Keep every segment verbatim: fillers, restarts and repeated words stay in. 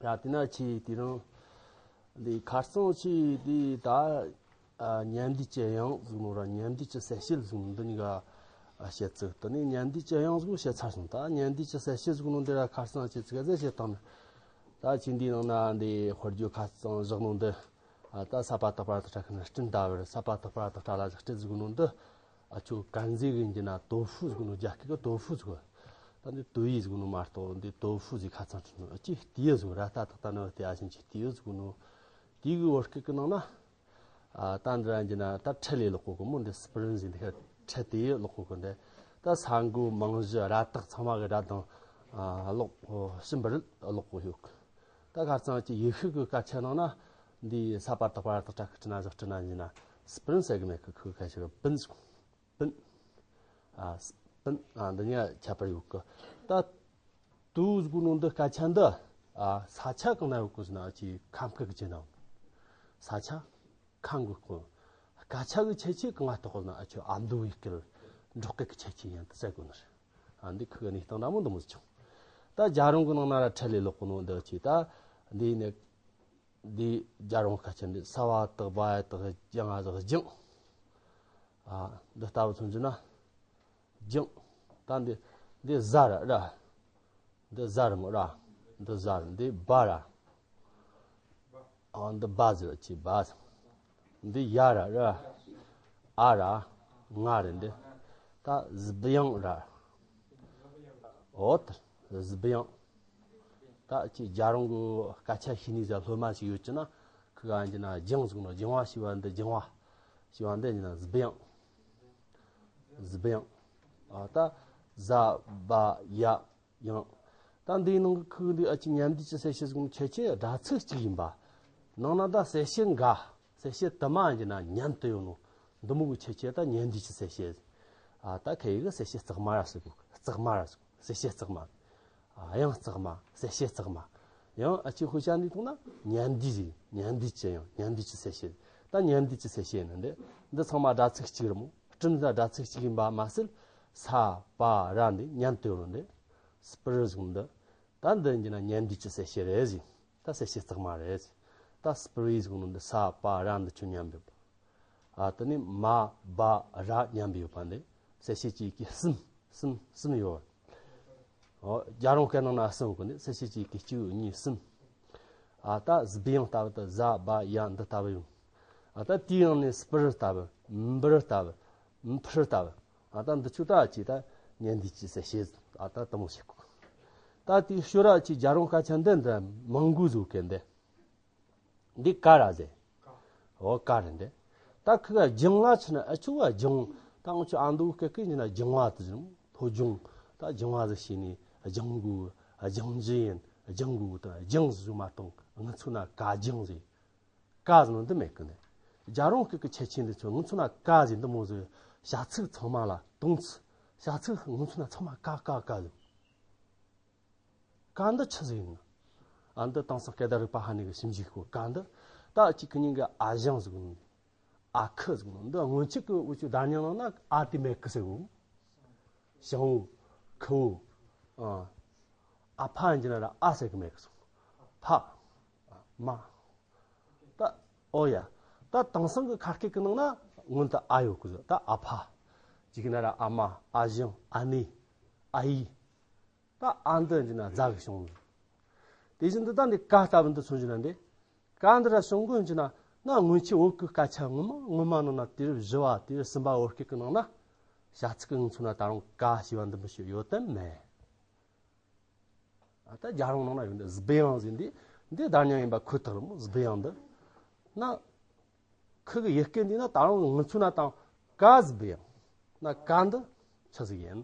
ཡ་དེ་ན་ཆེ་དེ་རིང་འདི་ཁ་རྩང་ཆེ་དེ་ད་ཨ་ཉན་འདུས་ཀྱི་དབྱངས་ཟིག་ནོ་ར་ཉན་འདུས་ཀྱི་གསལ་བྱེད་ཟིག་ནོ་འདི་གཉིས་ཀ་ཨ་བཤད་ཚུལ། དེ་ནས་ཉན་འདུས་ཀྱི་དབྱངས་ཟིག་བཤད་ཚར་སོང་། ད་ཉན་འདུས་ཀྱི་གསལ་བྱེད་ཟིག་ནོ་འདི་ར་ཁ་རྩང་ཆེ་ཚིག་ག་ཟེ་བཤད་བཏང་ནི། ད་ཆེ་འདིའི་ནང་ན་འདི་དཔེར་བརྗོད་ཁ་རྩང་བཞག་ནོ་འདི་ཨ་ད་ས་པ་བཏགས་པ་ར་བཏགས་སྲ་ཁ་ན་སྤྲིན་ལྟ་བུར། ས་པ་བཏགས་པ་ར་བཏགས་སྲ་ལ་བཞག་སྤྲིན་ཟིག་ནོ་འདི། ཨ་ཆོ་ཀན་ཟི་གི་འདི་ན་豆腐ཟིག་ནོ། རྒྱ་སྐད་གི་豆腐ཟིག་ད་འདི་豆腐ཟིག་ནོ་མ་གཏོགས་འདི་豆腐ཟིག་ཁ་རྩང་ཆུ་ནོ་ཨ་ཅི་ཏི་ཡོ་ཟིག་ར་ཏ་བཏགས་ཏ་ན་བ་ཏི་ཨ་ཞིང་ཆེ་ཏི་ཡོ་ཟིག་ནོ། དེ་གི་བོད་སྐད་གི་ནང་ན་ཨ་ད་འདི་ར་འདི་ན་ད་ཁྲལ་ལས་ལོག་གོ་གི་མོ། འདི་སྤུ་རིན་ཟིག་འདི་ཁ་ཁྲལ་ཏི་ཡོ་ལོག་གོ་གི་འདི། ད་ས་མགོ་མང་གཞི་ར་བཏགས་ཚང་མ་གི་ར་དང་ཨ་ལོག་ཕྱིན་པར་ལོག་གོ་ཡོད། ད་ཁ་རྩང་ཆེ་ཡེ་ཤུ་གི་སྐད་ཆ་ནང་ན་འདི་ས་པ་བཏགས་པ་ར་བཏགས་སྲ་ཁ་སྤྲིན་ན་བཞག་སྤྲིན་ན་འདི་ན་སྤུ་རིན་ཟེར་གི་མེད་གི། ཁོའི་སྐད་ཆ་གི་སྤུན་ཟིག་སྤུན། ཨ་སྤུན། ཨ་འདི་གཉིས་ཁྱད་པར་ཡོད་གི། ད་ཏུའུ་ཟེར་གོ་ནོ་འདི་སྐད་ཆ་འདི་ཨ་ས་ཆ་གང་ན་ཡོད་གོ་ཟེར་ན་ཨ་ཅེ་ཁམས་སྐད་ཀྱི་ནང་། ས་ཆ་ཁམས་གི་སྐོར། སྐད་ཆ་གི་ཁྱད་ཆོས་གང་ང་བཏགས་གོ་ཟེར་ན་ཨ་ཅེ་ཨ་མདོ་བའི་སྐད་འབྲོག་སྐད་ཀྱི་ཁྱད་ཆོས་ཡིན་ད་ཟེར་གོ་ནི་རེད། ཨ་འདི་ཁོ་གི་གནས་སྟངས་འདྲ་མོ་འདི་མོ་ཟིག་བྱུང་། ད་རྒྱལ་རོང་གི་ནང་ན་ར་ཁྲལ་ལས་ལོག་གོ་ནོ་འདི་ཅེ་ད་འདི་ནི། འདི་རྒྱལ་རོང་སྐད་ཆ་འདི་ས་བ་བཏགས་སྦ་ཡ་བཏགས་རྒྱ་ང་བཞག་རྒྱང་། ཨ་འདི་ལྟ་བུ་མཚོན་རྒྱུ་ན་རྒྱང་། ད་འདི་འདི་ཟ་ར་ར། འདི་ཟ་ར་མོ་ར། འདི་ཟ་ར། འདི་སྦ་ར། ཨ་འདི་སྦ་ཟེར་ཅི་སྦ་ཟེར། འདི་ཡ་ར་ར། ཨ་ར། ང་རེད་འདི། ད་སྦ་ཡང་ར། འོ་ད་སྦ་ཡང་། ད་ཅི་རྒྱལ་རོང་གི་སྐད་ཆ་ཤེས་ནི་ཟ་སློབ་མ་ཞིག་ཡོད་ཀྱི་ན་ཁི་ག་ཡིན་གྱི་ན་རྒྱང་ཟེར་ནོ་རྒྱང་བ་ཞེས་པ་འདི་རྒྱང་བ་ཞེས་པ་འདི་ཡིན་ན་སྦ་ཡང་། སྦ་ཡང་། ཨ་ད་ཟ་སྦ་ཡ་ཡང་། ད་འདིའི་ནང་གི་ཁུག་འདི་ཨ་ཅི་ཉན་འདུས་ཀྱི་གསལ་བྱེད་ཟེར་གོ་ནོ་ཁྱད་ཆོས་སྒྲ་ཚིག་གཅིག་ཡིན་པ། ནང་ན་ད་གསལ་བྱེད་འགའ། གསལ་བྱེད་དུ་མ་ཡིན་གྱི་ན་ཉན་དུ་ཡོད་ནོ། འདི་མོ་གི་ཁྱད་ཆོས་ད་ཉན་འདུས་ཀྱི་གསལ་བྱེད། ཨ་ད་ཁ་ཡི་གི་གསལ་བྱེད་གཙག་མ་ར་ཟེར་གོ། གཙག་མ་ར་ཟེར་གོ། གསལ་བྱེད་གཙག་མ། ཨ་དབྱངས་གཙག་མ། གསལ་བྱེད་གཙག་མ། ཡང་ཨ་ཅི་དཔེ་བཞག་ནས་མཐོང་ན་ཉན་འདུས་ཟེར། ཉན་འདུས་ཀྱི་དབྱངས། ཉན་འདུས་ཀྱི་གསལ་བྱེད། ད་ཉན་འདུས་ཀྱི་གསལ་བྱེད་ནི་འདི། འདི་ཚང་མ་སྒྲ་ཚིག་གཅིག་རེད་མོ། སྤྲིན་ཟ་སྒྲ་ཚིག་གཅིག་ཡིན་པ་མ་ཟད། ས་པ་ར་འདི་ཉན་དུ་ཡོད་ནོ་འདི། སྤུ་རི་ཟེར་གོ་ནོ་འདི། ད་འདི་ཡིན་གྱི་ན་ཉན་འདུས་ཀྱི་གསལ་བྱེད་རེད་ཟེར། ད་གསལ་བྱེད་གཙག་མ་རེད་ཟེར། ད་སྤུ་རི་ཟེར་གོ་ནོ་འདི་ས་པ་ར་འདི་ཆོ་མཉམ་པོ་ཡོད་པ། ཨ་དེ་ནས་མ་བ་ར་མཉམ་པོ་ཡོད་པ་འདི། གསལ་བྱེད་ཀྱི་ཡི་གེ་གསུམ། གསུམ་གསུམ་ཡོད། ཨོ་རྒྱལ་རོང་སྐད་ནང་ན་གསུམ་གོ་ནི། གསལ་བྱེད་ཀྱི་ཡི་གེ་གཅིག་གཉིས་གསུམ། ཨ་ད་སྦ་ཡང་ལྟ་བུ་ད་ཟ་བ་ཡ་འདི་ལྟ་བུ་ཡོད། ཨ་ད་དེའི་ནང་ནས་སྤུ་རི་ལྟ་བུ། འབུ་རི་ལྟ་བུ། འཕུར་ལྟ་བུ། ཨ་ད་འདི་ཆོ་ད་ཅི་ད་ཉན་འདུས་ཀྱི་གསལ་བྱེད། ཨ་ད་དེ་མོ་བྱེད་གོ། ད་དེའི་ཞོར་ར་ཅི་རྒྱལ་རོང་སྐད་ཆ་འདི་འདྲ་མང་གོ་ཟོ་གན་འདི། འདི་ཀ་ར་ཟེར། འོ་ཀ་རེད་འདི། ད་ཁི་ག་རྒྱང་ལ་ཆི་ན་ཨ་ཆུ་བ་རྒྱང་། ད་ང་ཆུ་ཨ་མདོ་སྐད་ཀི་ཡིན་ན་རྒྱང་བ་དེ་ཟེར། ཐོ་རྒྱང་། ད་རྒྱང་བ་ཟེར་ཤེས་ནི་རྒྱང་གོ། རྒྱང་རྒྱུ་ཡིན་རྒྱང་གོ། ད་རྒྱང་ཟེར་མ་གཏོང་ང་ཚོ་ན་ཀ་རྒྱང་ཟེར། ཀ་ཟེར་ནོ་འདི་མེད་གི་འདི། རྒྱལ་རོང་སྐད་ཀི་ཁྱད་ཆོས་འདི་ཚོ་ང་ཚོ་ན་ཀ་ཟེར་འདི་མོ་ཟེར། བྱ་ཚིག་ཚང་མ་ལ་དོང་ཚིག་བྱ་ཚིག་ང་ཚོ་ན་ཚང་མ་ཀ་ཀ་ཀ་ཟེར། ཀ་འདི་ཆི་ཟིག་ཡིན་ན། ཨ་འདི་དེང་སང་སྐད་བརྡ་རིག་པ་ཧ་ནི་གི་ཞིབ་འཇུག་གོ། ཀ་འདི། ད་གཅིག་གི་ཉིན་གི་ཨ་ཞང་ཟིག་ནི། ཨ་ཁུ་ཟིག་ནི། འདི་སྔོན་ཆད་གི་འུ་ཆོ་བརྡ་རྙིང་ནང་ན་ཨ་དེ་མེད་གི་ཟེར་གོ། ཞང་བོ། ཁུ་བོ། ཨ་ཨ་ཕ་ཡིན་གྱི་ན་ར་ཨ་ཟེར་གི་མེད་གི་ཟེར། ཕ། མ། ད་ཨོ་ཡ། ད་དེང་སང་གི་ཁ་སྐད་གི་ནང་ན་སྔོན་དུ་ཨ་ཡོད་གི་ཟེར། ད་ཨ་ཕ། གཅིག་གི་ན་ར་ཨ་མ། ཨ་ཞང་། ཨ་ནེ། ཨ་ཡེ། ད་ཨ་འདི་འདི་ན་རྫ་གི་བྱུང་། དེ་བཞིན་དུ་ད་འདི་ཀ་ལྟ་བུ་འདི་མཚོན་རྒྱུ་ན་འདི། ཀ་འདི་ར་བྱུང་དགོས་རྒྱུ་ན་ན་སྔོན་ཆད་བོད་ཀྱི་སྐད་ཆ་ངོ་མ་ངོ་མ་ནང་ན་དུས་རབས་བཞི་བ་དུས་རབས་གསུམ་པ་བོད་སྐད་ཀྱི་ནང་ན། བྱ་ཚིག་གི་ངོས་ཚུལ་ན་ད་རུང་ཀ་ཞེས་པ་འདི་མི་ཤེས་ཡོད་དམ་མེད། ཨ་ད་རྒྱལ་རོང་ནང་ན་ཡོད་འདི་སྦི་ཡང་ཟེར་འདི། འདི་བརྡ་རྙིང་ཡིན་པ་ཁོ་ཐག་རེད་མོ། སྦི་ཡང་འདི། ན། ཁུ་གི་ཡི་གེ་འདི་ན་ད་རུང་ངུ་ཚུ་ན་དང་ཀ་ཟི་བི་ཡང་། ན་ཀ་འདི་ཆི་ཟིག་ཡིན།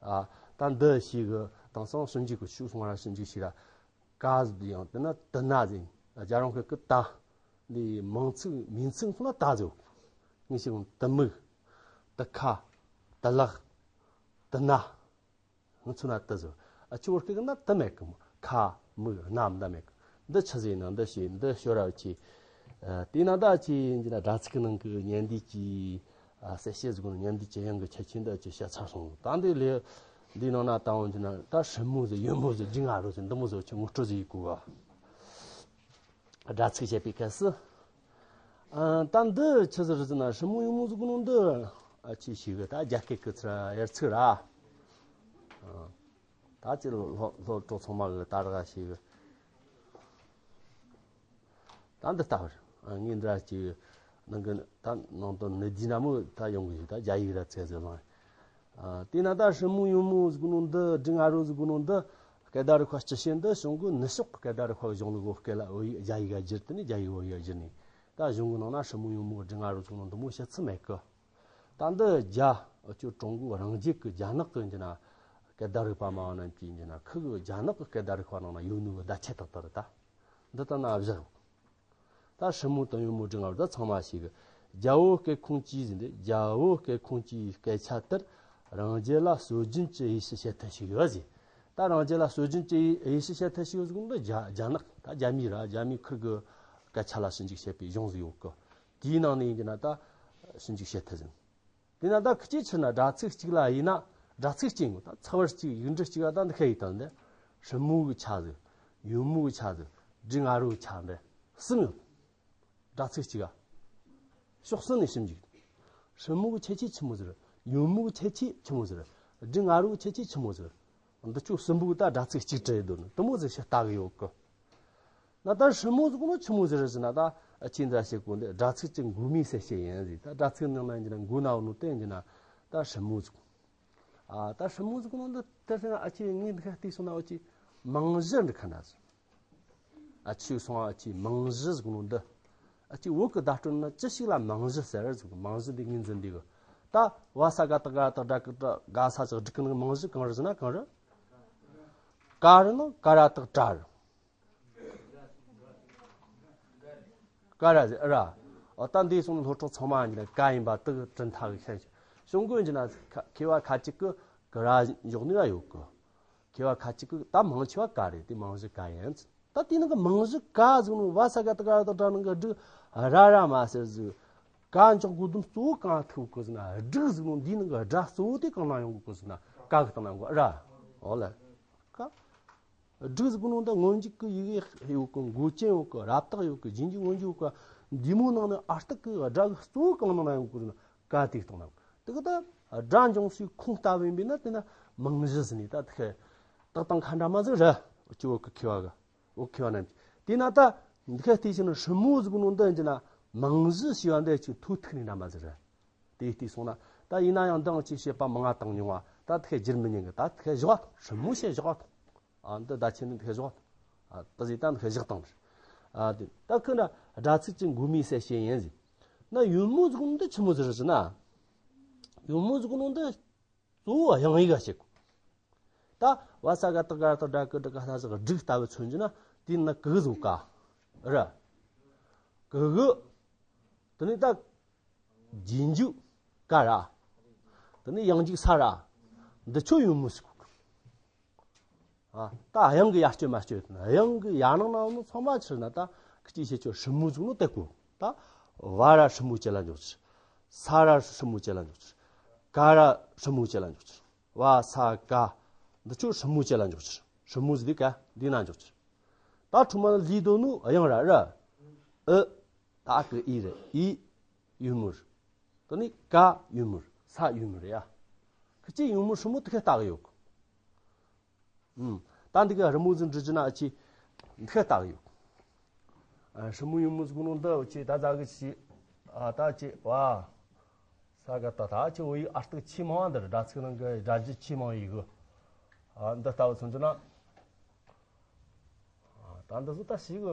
ཨ་ད་འདི་ཞིག་གི་དེང་སང་ཞིབ་འཇུག་གི་ཤུགས་སོང་ར་ཞིབ་འཇུག་ཞིག་ར་ཀ་ཟི་བི་ཡང་དེ་ན་དི་ན་ཟིན། རྒྱལ་རོང་ཁུལ་གི་ད་འདི་མིང་ཚིག་མིང་ཚིག་སོང་ན་ད་ཟིག་ངི་ཞིག་དི་མིག་དི་ཁ་དི་ལག་དི་ན། ང་ཚོ་ན་དི་ཟེར། ཨ་ཆུ་བོར་སྐད་ན་དི་མེད་གི་མོ། ཁ་མིག་སྣ་མདའ་མེད་གི། འདི་ཆི་ཟེར་ན་འདི་ཞེས་འདི་ཤོ་ར་ཆེ། དེ་ན་ད་ཆེ་ཡིན་གྱི་ན་སྒྲ་ཚིག་གི་ནང་གི་ཉན་འདུས་ཀྱི་གསལ་བྱེད་ཟེར་གོ་ནོ་ཉན་འདུས་ཀྱི་དབྱངས་ཀྱི་ཁྱད་ཆོས་འདི་ཅི་བཤད་ཚར་སོང་། ད་འདི་ལས་ འདིའི་ནང་ན་ད་འོང་གྱི་ན་ད་སྲིན་མོ་ཟེར། ཡོལ་མོ་ཟེར། སྒྲིག་ང་རོ་ཟེར། འདི་མོ་ཟེར་ཆེ་ངོ་སྤྲོད་ཟེར་ཡི་གོ་བ། སྒྲ་ཚིག་བཤད་པའི་སྐབས་སུ། ཨ། ད་འདི་ཆི་ཟིག་རེད་ཟེར་ན། སྲིན་མོ་ཡོལ་མོ་ཟེར་གོ་ནོ་འདི། ཨ། ཆི་ཞིག་གི་ད་རྒྱ་སྐད་ཀྱི་ཚུར་ཡར་ཚིག་ར། ཨ། ད་ཅི་སློབ་སློབ་གྲོགས་ཚང་མ་གི་ད་ར་ཞིག་གི། ད་འདི་ལྟ་བུར། ཨ། ངས་འདི་ར་ཅིག་ནང་གི་ད་ནང་དོན་ནི་འདི་འདྲ་མོ་ད་ཡོང་གི་ཞིག་ད་རྒྱ་ཡིག་ར་ཚད་ཟེར་ལང་། ཨ། དེས་ན་ད་སྲིན་མོ་ཡོལ་མོ་ཟེར་གོ་ནོ་འདི། སྒྲིག་ང་རོ་ཟེར་གོ་ནོ་འདི། སྐད་བརྡ་རིག་པ་སྤྱི་བཤད་འདི་གཞུང་གི་ནུབ་ཕྱོགས་ཀྱི་སྐད་བརྡ་རིག་པ་གི་གཞུང་ལུགས་སྐད་ལ་བོད་ཡིག་རྒྱ་ཡིག་ག་བསྒྱུར་དེ་ནས་རྒྱ་ཡིག་བོད་ཡིག་ག་བསྒྱུར་ནས། ད་གཞུང་གི་ནང་ན་སྲིན་མོ་ཡོལ་མོ་སྒྲིག་ང་རོ་ཟེར་གོ་ནོ་འདི་མོ་བཤད་ཚུལ་མེད་གི། ད་འདི་རྒྱ་ཨ་ཅོ་ཀྲུང་གོ་རང་རྒྱལ་གྱི་རྒྱ་ནག་གི་འདི་ན་སྐད་བརྡ་རིག་པ་མ་ནམ་གྱི་འདི་ན་ཁུ་གི་རྒྱ་ནག་གི་སྐད་བརྡ་རིག་པ་ནང་ན་ཡོད་ནོ་གི་བརྡ་ཆད་ཏག་ཏག་རེད། ད་འདི་ལྟ་ན་བཞག། ད་སྲིན་མོ་དང་ཡོལ་མོ་སྒྲིག་ང་རོ་ད་ཚང་མ་ཞིག་གི། རྒྱལ་བོ་སྐད་ཁུང་ཅི་ཟེར་འདི། རྒྱལ་བོ་སྐད་ཁུང་ཅི་སྐད་ཆ་ལྟར། རང་རྒྱལ་ལ་སྲོལ་རྒྱུན་གྱི་དབྱེ་ཞིབ་བྱེད་ཐབས་ཤིག་ཡོད་ཟེར། ད་རང་རྒྱལ་ལ་སྲོལ་རྒྱུན་གྱི་དབྱེ་ཞིབ་བྱེད་ཐབས་ཤིག་ཡོད་ཟེར་གོ་ནོ་འདི་རྒྱ་རྒྱ་ནག་ད་རྒྱ་མི་ར་རྒྱ་མི་ཁུར་གི་སྐད་ཆ་ལ་ཞིབ་འཇུག་བྱེད་པའི་གཞུང་ཟིག་ཡོད་གི། དེའི་ནང་ནས་ཡིན་གྱི་ན་ད་ཞིབ་འཇུག་བྱེད་ཐུབ་ཟིན། དེས་ན་ད་ཁི་ཅི་ཕྱིར་ན་སྒྲ་ཚིག་གཅིག་ལ་ཡིན་ན། སྒྲ་ཚིག་གཅིག་ཡིན་ད་ཚ་བར་གཅིག་ཡིག་འབྲུ་གཅིག་ལ་ད་འདི་ཁ་ཡིག་དང་འདི། སྲིན་མོ་གི་ཆ་ཟིག་ཡོལ་མོ་གི་ཆ་ཟིག་སྒྲིག་ང་རོ་གི་ཆ་འདི་གསུམ་ཡོད། སྒྲ་ཚིག་གཅིག་ག་ཕྱོགས་གསུམ་ནས་ཞིབ་འཇུག་སྲིན་མོ་གི་ཁྱད་ཆོས་ཆི་མོ་ཟིག་ཡོལ་མོ་གི་ཁྱད་ཆོས་ཆི་མོ་ཟིག་སྒྲིག་ང་རོ་གི་ཁྱད་ཆོས་ཆི་མོ་ཟིག་འདི་ཆོ་གསུམ་པོ་གི་ད་སྒྲ་ཚིག་གཅིག་བྲིས་ཡོད་དོ་ནི་དེ་མོ་ཟིག་ཤ་སྟག་གི་ཡོད་གི། ན་ད་སྲིན་མོ་ཟེར་གོ་ནོ་ཆི་མོ་ཟིག་རེད་ཟེར་ན། ད་ཨ་ཆི་འདྲ་བཤད་གོ་འདི་སྒྲ་ཚིག་གཅིག་མགོ་མའི་གསལ་བཤད་ཡིན་ཟེར། ད་སྒྲ་ཚིག་ནང་ན་འདི་ན་མགོ་ན་འོ་ནོ་དེ་འདི་ན་ད་སྲིན་མོ་ཟེར་གོ། ཨ་ད་སྲིན་མོ་ཟེར་གོ་ནོ་འདི་དེ་ཟེར་ན། ཨ་ཆི་ངས་འདི་ཁ་བལྟས་སོང་ན་འོ་ཆི་མིང་གཞི་འདི་ཁ་འདྲ་ཟེར། ཨ་ཆི་སོང་ཨ་ཆི་མིང་གཞི་ཟེར་གོ་ནོ་འདི། ཨ་ཆི་བོད་གི་བརྡ་སྤྲོད་ན་ཅི་ཞིག་ལ་མིང་གཞི་ཟེར་ཟེར་གོ། མིང་གཞི་འདི་ངོས་འཛིན་འདི་གི། ད་བ་ས་ག་བཏགས་ག་ར་བཏགས་གྲ་གི་གྲ་ག་ས་ཞབས་ཀྱུ་སྒྲིག་གི་ནི་མིང་གཞི་གང་རེད་ཟེར་ན་གང་རེད། ཀ་རེད་ན་ཀ་ར་བཏགས་གྲ་རེད། ཀ་ར་ཟེར་ར། འོ་ད་འདི་སོང་སློབ་གྲོགས་ཚང་མ་འདི་ན་ཀ་ཡིན་པ་དག་གྲུབ་མཐའ་གི་ཤན་ཤོད་གོ་འདི་ན། མཁས་པ་ཁ་ཅིག་གི་ཀ་ར་འཇོག་ནི་ར་ཡོད་གི། མཁས་པ་ཁ་ཅིག་གི་ད་མང་ཆེ་བ་ཀ་རེད། དེ་མིང་གཞི་ཀ་ཡིན། ད་དེ་ནང་གི་མིང་གཞི་ཀ་ཟེར་ནོ་བ་ས་ག་བཏགས་ག་ར་བཏགས་གྲ་ནང་གི་སྒྲིག་ར་ར་མ་ཟེར་ཟིག་ཀ་འཇོག་དགོས་དོན་གཙོ་བོ་གང་ཐུག་གི་ཟེར་ན། སྒྲིག་ཟེར་ནོ་འདི་ནང་གི་སྒྲ་གཙོ་བོ་དེ་གང་ན་ཡོང་གི་ཟེར་ན་ཀ་གི་སྟེང་ན་གོ་ར། འོ་ལེ། ཀ། སྒྲིག་ཟེར་གོ་ནོ་ད་སྔོན་འཇུག་གི་ཡི་གེ་ཡོད་གི། མགོ་ཅན་ཡོད་གི། རབ་རྟགས་ཡོད་གི། རྗེས་འཇུག་སྔོན་འཇུག་ཡོད་གི། འདི་མོ་ནང་ནས་ཨ་རྟགས་གི་སྒྲ་གི་གཙོ་བོ་གང་ནང་ན་ཡོང་གི་ཟེར་ན་ཀ་དེ་སྟེང་ན། དེ་གི་ད་སྒྲ་འབྱུང་སའི་ཁུངས་ལྟ་བུ་ཡིན་པས་ན་དེ་ན་མིང་གཞི་ཟེར་ནི་ད་དེ་ཁ་བཏགས་དང་ཁ་འདྲ་མོ་ཟིག་རེད། ཨ་ཆི་བོད་གི་མཁས་པ་གི། བོད་མཁས་པ་རྣམས་ཀྱིས། དེས་ན་ད་འདི་ཁ་བལྟས་ཕྱིན་ན་སྲིན་མོ་ཟེར་གོ་ནོ་འདི་ཡིན་གྱི་ན་མིང་གཞི་ཞེས་པ་འདི་ཅིག་ཐོ་ཐུག་ནི་འདྲ་མོ་ཟིག་རེད། དེ་བལྟས་སོང་ན་ད་ཡིན་ན་ཡང་འདི་ཅིག་བཤད་པ་མང་ང་བཏང་མྱོང་བ། ད་དེ་ཁ་བསྒྱུར་མི་ཉན་གི། ད་དེ་ཁ་བཞག་པ་ཐོངས། སྲིན་མོ་ཞེས་བཞག་པ་ཐོངས། ཨ་འདི་བརྡ་ཆད་ནི་དེ་ཁ་བཞག་པ་ཐོངས། ཨ་ད་ཟིག་ད་འདི་ཁ་བཞག་བཏང་། ཨ་དེ་ད་ཁོ་འདྲ་སྒྲ་ཚིག་གཅིག་མགོ་མའི་གསལ་བཤད་ཡིན་ཟེར། ན་ཡོལ་མོ་ཟེར་གོ་ནོ་འདི་ཆི་མོ་ཟིག་རེད་ཟེར་ན། ཡོལ་མོ་ཟེར་གོ་ནོ་འདི་གཙོ་བོ་དབྱངས་ཡིག་ག་བཤད་གོ། ད་བ་ས་ག་བཏགས་ག་ར་བཏགས་གྲ་གི་གྲུ་ག་ས་ཞབས་ཀྱུ་སྒྲིག་ལྟ་བུ་མཚོན་རྒྱུ་ན་དེ་ན་གི་གུ་ཟེར་གོ་ཀ་ར། གི་གུ། དེ་ནས་ད་རྗེས་འཇུག་ཀ་ར། དེ་ནས་དབྱངས་འཇུག་ས་ར། འདི་ཆོ་ཡོལ་མོ་ཟེར་གོ། ཨ་ད་དབྱངས་གི་ཡར་སྐྱོད་མར་སྐྱོད་དང་། དབྱངས་གི་ཡར་ནང་ན་ཡོད་ནོ་ཚང་མ་ཕྱིར་ན་ད་ཁི་ཅི་བཤད་ཆོ་སྲིན་མོ་ཟེར་གོ་ནོ་དེ་གོ། ད་བ་ར་སྲིན་མོ་ཅན་ལ་འཇོག་ཕྱིར། ས་ར་སྲིན་མོ་ཅན་ལ་འཇོག་ཕྱིར། ཀ་ར་སྲིན་མོ་ཅན་ལ་འཇོག་ཕྱིར། བ་ས་ག། འདི་ཆོ་སྲིན་མོ་ཅན་ལ་འཇོག་ཕྱིར། སྲིན་མོ་ཟེར་དུས་ཀ་འདི་ན་འཇོག་ཕྱིར། ད་ཁྲོ་མ་ལ་ལི་དོ་ནོ་དབྱངས་ར་ར། ཨི། ད་གི་ཨི་རེད། ཨི་ཡོལ་མོ་རེད། དེ་ནས་ཀ་ཡོལ་མོ་རེད། ས་ཡོལ་མོ་རེད་ཡ། ཁི་ཅི་ཡོལ་མོ་སྲིན་མོ་དེ་ཁ་བཏགས་གི་ཡོད་གི། ཨུམ། ད་འདི་ག་རི་མོ་ཟིག་འབྲི་རྒྱུ་ན་ཨ་ཆི་འདི་ཁ་བཏགས་ཡོད། ཨ་སྲིན་མོ་ཡོལ་མོ་ཟེར་གོ་ནོ་འདི་ཨ་ཆི་ད་ཟ་གི་ཆི། ཨ་ད་ཆི་བ། ས་ག་བཏགས་ད་ཆི་བོད་ཡིག་ཨ་རྟགས་ཆེས་མང་བ་འདི་རེད། སྒྲ་ཚིག་ནང་གི་སྒྲ་རྒྱུད་ཆེས་མང་བའི་ཡི་གུ། ཨ་འདི་ལྟ་བུ་མཚོན་རྒྱུ་ན། ཨ་ད་འདི་ཚོ་ད་ཞིག་གི་